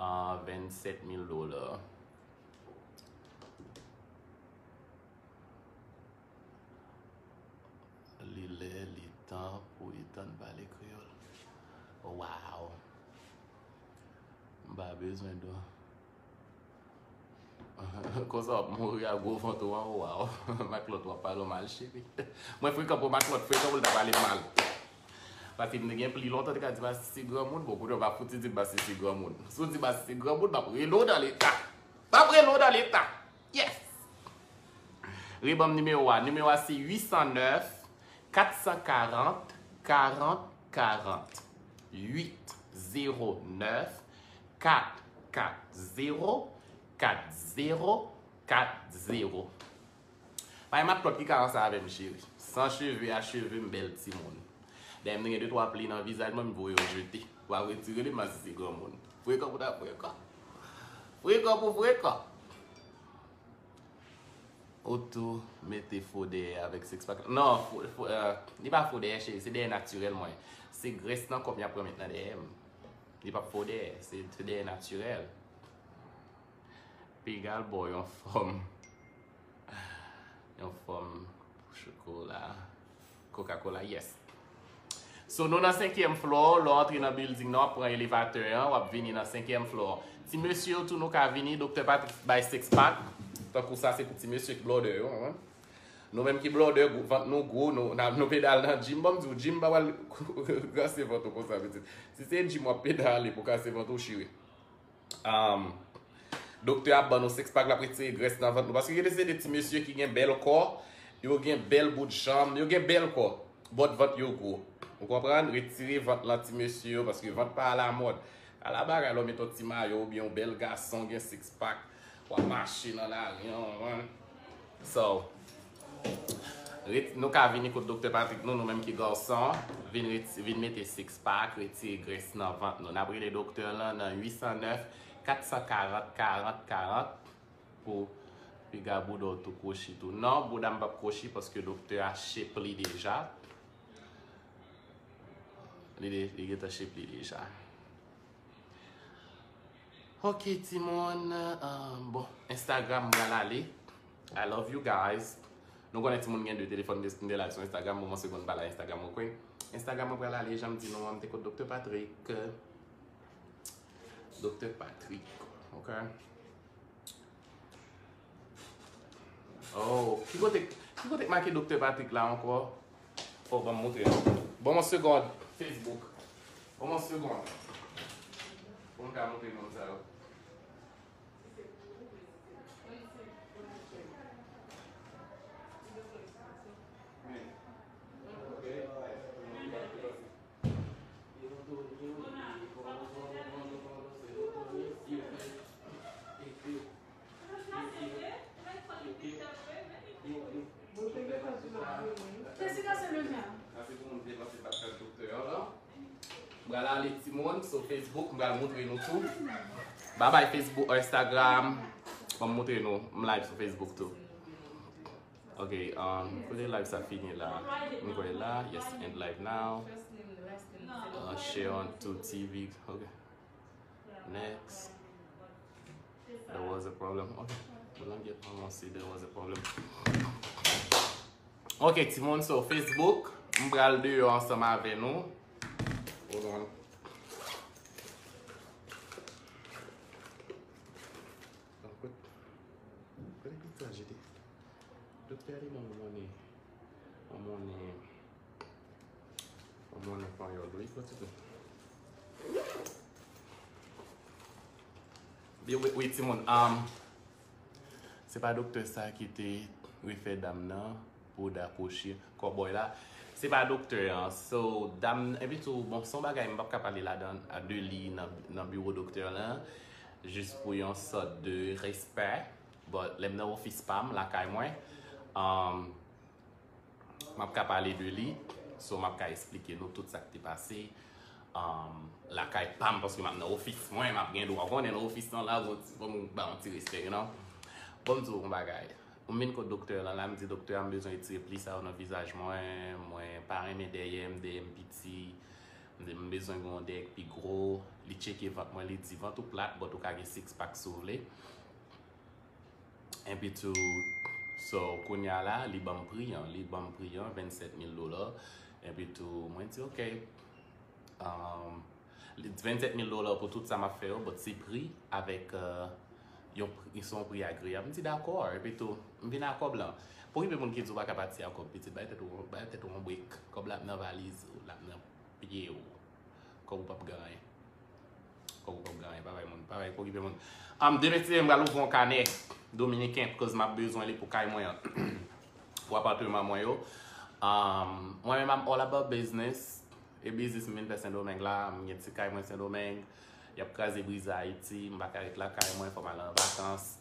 ah, vennsèt mil dola. Li lè, li tan pou Ethan pale kreyòl. Waw. M pa bezwen dwa. Konsa w ap mouri ak gwo vant ou an, waw. Maklòt w ap pale w mal, cheri. Mwen frekan pou Maklòt, frekan pou l ta pale m mal. Paske m te gen pli lontan, te ka di m a sisi granmoun, bon, kounye a w pa fouti di m a sisi granmoun. Si w di m a sisi granmoun, m ap rele w nan leta. M ap rele w nan leta. Yes! Reban m nimewo a. Nimewo a se uit san nèf, kat san karant, karant, karant. Uit zewo nèf, kat kat zewo, kat zewo, kat zewo. Pa gen maklòt ki ka ansanm avè m, cheri. San cheve a cheve, m bèl timoun. Dayè, m te gen de twa pli nan vizaj mwen, m voye yo jete. W ap retire li, m a sisi granmoun. Frekan pou ta frekan. Frekan pou frekan. Ou tou mete fo dèyè avèk six pack. Non, fo, fo, euh, li pa fo dèyè, cheri. Se dèyè natirèl mwen. Se grès nan kò m y ap pran met nan dèyè m. Li p ap fo dèyè. Se, se dèyè natirèl. Piga l ba w yon fòm. Yon fòm chokola. Coca-Cola, yes. So, nou nan senkyèm floor. Lè w antre nan building nan, w ap pran elevatè an, w ap vini nan senkyèm floor. Ti mesye yo tou, nou ka vini. Doktè Patrick bay six pack. Tankou sa, se pou ti mesye k blòdè yo, wi. Nou menm ki blòdè, gwo, vant nou gwo, nou, n a, nou pedale nan gym. Ban m di w, gym pa pral kase vant ou konsa, pitit. Si se gym w ap pedale pou kase vant ou, chire. Um, doktè ap ban nou six pack, l ap retire grès nan vant nou. Paske gen de, se de ti mesye ki gen bèl kò, yo gen bèl bout janm, yo gen bèl kò, but vant yo gwo. Ou konprann? Retire vant lan ti mesye yo, paske vant pa alamòd. Ala bagay, lè w met yon ti mayo oubyen yon bèl gason gen six pack, w ap mache nan lari an, w konprann? So, ret-, nou ka vini kot Doktè Patrick nou, nou menm ki gason, vin ret-, vin mete six pack, retire grès nan vant nou. N ap rele doktè lan nan uit san nèf, kat san karant, karant, karant pou piga bouda w tou kwochi tou. Non, bouda m p ap kwochi paske doktè a shape li deja. Li de-, li gentan shape li deja. Ok, timoun. Ah, bon, Instagram, m pral ale. I love you guys. Nou konnen timoun gen de telefòn, m te live sou Instagram, bon, mwen se konn pale Instagram, ok? Instagram, mwen pral ale, jan m di nou an, m te kot Doktè Patrick. Doktè Patrick, ok? Oh, ki kote, ki kote k make Doktè Patrick la ankò? Oh, ban m montre nou. Ban m yon segond. Facebook. Ban m yon segond. Pou m ka montre nou sa yo. Jessica, c'est le mien. M pral ale timoun sou Facebook, m pral montre nou tou. Bye bye Facebook, Instagram. Ban m montre nou, m live sou Facebook tou. Ok, um, kote live sa fini la? M kwè la, yes, end live now. Uh, share on to T V, ok. Next. There was a problem. Ok. Mwen gen, mwen si there was a problem. Ok, timoun, so Facebook, m pral deyò ansanm avè nou. Hold on. Kote, kote pizza jete? Doktè a li ban m monnen. Ban m monnen. Ban m monnen panyòl wi, kote tou. Wi, wi, wi, timoun. Um, Se pa doktè sa ki te refè dam nan pou dakwoche kòbòy la. Se pa doktè an. So, dam, epi tou, bon, se yon bagay m p ap ka pale ladan, de li nan, nan biwo doktè lan, jis pou yon sòt de respè. But lè m nan ofis pa m, lakay mwen, um, m ap ka pale de li. So, m ap ka esplike nou tout sa k te pase, um, lakay pa m, paske m ap nan ofis mwen, m ap gen dwa konnen nan ofis lan la, bon, ti, fò m ba yon ti respè, you know. Bon, m di w yon bagay. M vin kot doktè lan la, m di, "Doktè a, m bezwen retire pli sa yo nan vizaj mwen, mwen pa renmen dèyè m, dèyè m piti, m di, m bezwen gen yon dèyè k pi gwo." Li tcheke vant mwen, li di, "Vant ou plat, but ou ka gen six pack si w vle." Epi tou, so, kounye a la, li ban m pri an, li ban m pri an, vennsèt mil dola. Epi tou, mwen di, "Ok." Um, li di vennsèt mil dola pou tout sa m ap fè yo, but se pri avèk, uh, yon pri, se yon pri agreyab. M di, "Dakò." Epi tou, m vin ak kòb lan. Pa okipe moun ki di w pa ka pati ak kòb, pitit, bay tèt ou, bay tèt ou yon break. Kòb la ap nan valiz ou, l ap nan pye w. Kòb ou p ap gen anyen. Kòb ou p ap gen anyen, pa bay moun, pa bay, pa okipe moun. Um, demen si Dye vle, m pral ouvri yon kanè dominiken, because m ap bezwen li pou kay mwen an, pou apatman mwen yo. Um, mwen menm, I'm all about business. E biznis m vin fè Sendomeng la, m gen ti kay mwen Sendomeng. Y ap kraze brize Ayiti, m pa ka ret lakay mwen, fò m al an vakans.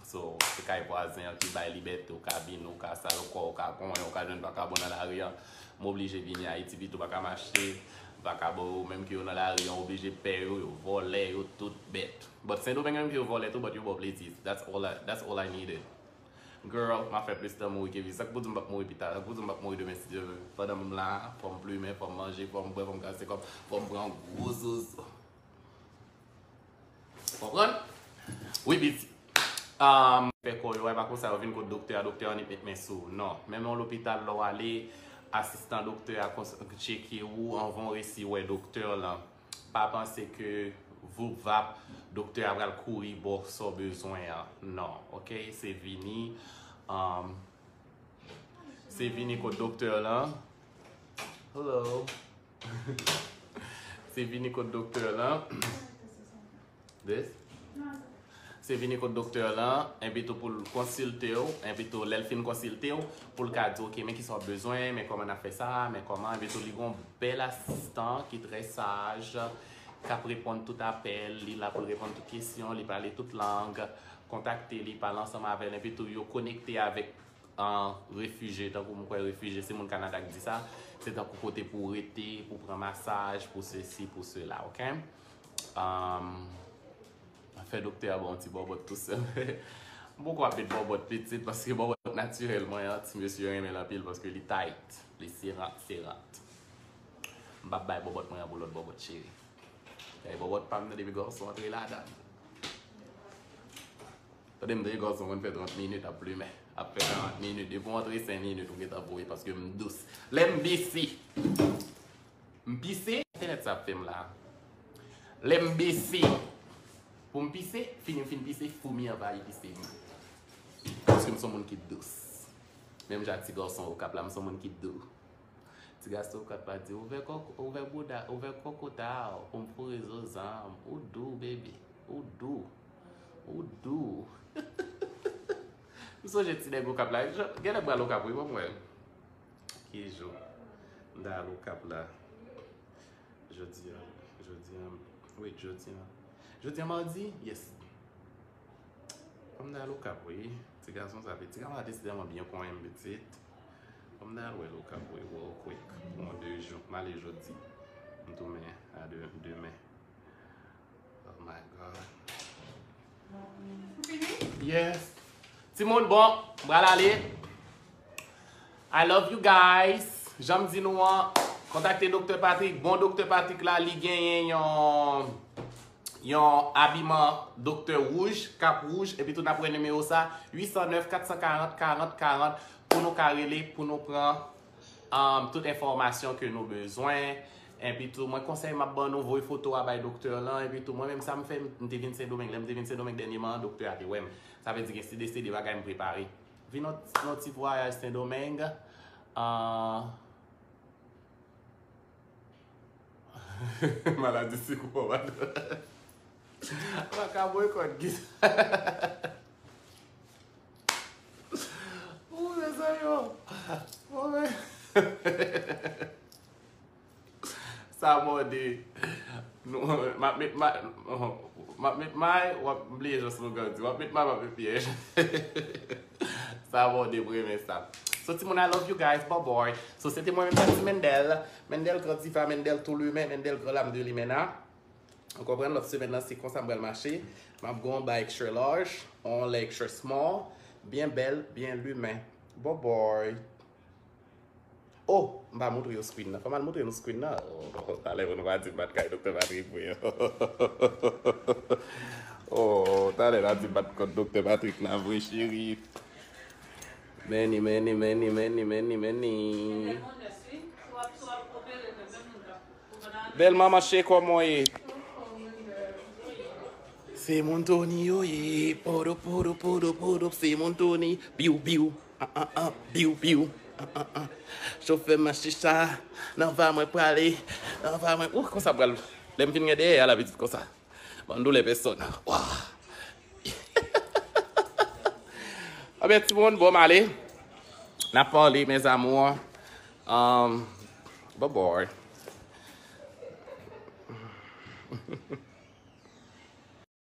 So, se kay vwazen an ki bay libète, ou ka vini, ou ka sal kò, ou ka konyen, ou ka jwenn vakabon nan lari an. M oblije vini Ayiti, pito pa ka mache. Vakabon yo menm ke yo nan lari an, oblije pè yo, yo vòlè, yo tout bèt. But Sendomeng menm ke yo vòlè tou, but yo ba w plezi. That's all I, that's all I needed. Girl, m ap fè plis tan mouri ke viv. Sa k pou di m p ap mouri pita? Sa k pou di m p ap mouri demen si Dye vle? Pandan m la, fò m plimen, fò m manje, fò m bwè, fò m kase kòb, fò m pran gwo zozo. Konprann? Wi, pitit. Um, fè kò yo, e pa konsa yo vin kot doktè a, doktè a annik met men sou ou. Non. Menm yon lopital, lè w ale, asistan doktè a tcheke ou anvan w resi wè doktè lan. Pa panse ke voup vap, doktè a pral kouri ba w sa w bezwen an. Non, ok? Se vini, um, se vini kot doktè lan. Hello. Se vini kot doktè lan. This? Se vini kot doktè lan, epi tou pou l konsilte w, epi tou lè l fin konsilte w, pou l ka di w, ok, men kisa w ap bezwen, men kòman n ap fè sa, men kòman, epi tou li gon bèl asistan ki trè saj, k ap reponn tout apèl, li la pou l reponn tout kesyon, li pale tout lang, kontakte li, pale ansanm avè l, epi tou yo konekte avèk an refije, tankou m kwè refije, se moun Kanada k di sa, se tankou kote pou w rete, pou w pran masaj, pou sesi, pou sela, ok? Um, fè doktè a ba w yon ti bòbòt tou sèl. M poko ap met bòbòt pitit, paske bòbòt natirèl mwen an, ti mesye renmen l anpil, paske li tight, li serant, serant. M p ap bay bòbòt mwen an pou lòt bòbòt cheri. Gade bòbòt pa m nan depi gason antre ladan l. Tande m, de gason konn fè trant minit ap plimen. Ap fè karant minit. Depi w antre senk minit, ou gentan voye paske m dous. Lè m bese, m pise, entènèt sa ap fè m la. Lè m bese pou m pise, fini m fin pise, foumi anvayi pise m. Paske m se yon moun ki dous. Menm jan ak ti gason Okap la, m se yon moun ki dous. Ti gason Okap la di, ouvè kòk-, ouvè bouda, ouvè kòkota w pou m foure zozan m. Ou dou, baby. Ou dou. Ou dou. M sonje ti nèg Okap la. Jan-, genlè m pral Okap, wi, ban m wè. Ki jou m ta al Okap la? Jodi a, jodi a, wi, jodi a. Jodi a madi? Yes. Fò m ta al Okap, wi. Ti gason sa, ti gason sa deside m byen konyen m pitit. Fò m ta al wè l Okap, wi, real quick. Pou yon de jou. M ale jodi. M tounen a de-, demen. Oh my God. Yes. Timoun, bon, m pral ale. I love you guys. Jan m di nou an, kontakte Doktè Patrick. Bon, Doktè Patrick la, li genyen yon, yon abiman doktè wouj, kap wouj, epi tou n ap wè nimewo sa, uit san nèf, kat san karant, karant, karant, pou nou ka rele, pou nou pran, um, tout enfòmasyon ke nou bezwen. Epi tou, mwen konsèy m ap ban nou, voye foto a bay doktè lan. Epi tou, mwen menm sa m fè, m, m te vin Sendomeng. Lè m te vin Sendomeng dènyèman an, doktè a te wè m. Sa vle di gen si deside bagay m prepare. Vin yon, yon ti vwayaj Sendomeng. Ah, maladi sikou fò madan. Mwen ka boykòt gita. Sa mòde. Nou, m ap met may, m ap met may, w ap bliye jan slogan di. W ap met may, m ap met pyèj. Sa mòde, m renmen sa. So, timoun, I love you guys. Bye bye. So, se te mwen menm, Tati Mendel. Mendel Grand Diva, Mendel Tou Limen, Mendel Grand Lame de Limena. Ou konprann, lòt semèn nan, se konsa m pral mache. M ap gen yon ba extra large, yon lè extra small, byen bèl, byen limen. Bye bye. Oh, m pa montre yo screen nan. Fò m al montre nou screen nan. Oh, talè pou nou pa di m pa t kay Doktè Patrick vre. Oh, talè n a di m pa t kot Doktè Patrick la vre, cheri. Many, many, many, many, many, many. Bèl manman, cheri, kòman w ye? Se moun Tony yo ye. Podo, podo, podo, podo. Se moun Tony. Biw, biw. Ah, ah, ah. Biw, biw. Ah, ah, ah. Chofè machicha. Nan va mwen prale. Nan va mwen. Ou konsa pral. Lè m fin gen dèyè a la pitit konsa. Ban doulè pèsòn. Wa. Anben, timoun, bon, m ale. N ap pale, mes amours. Um, bye bye.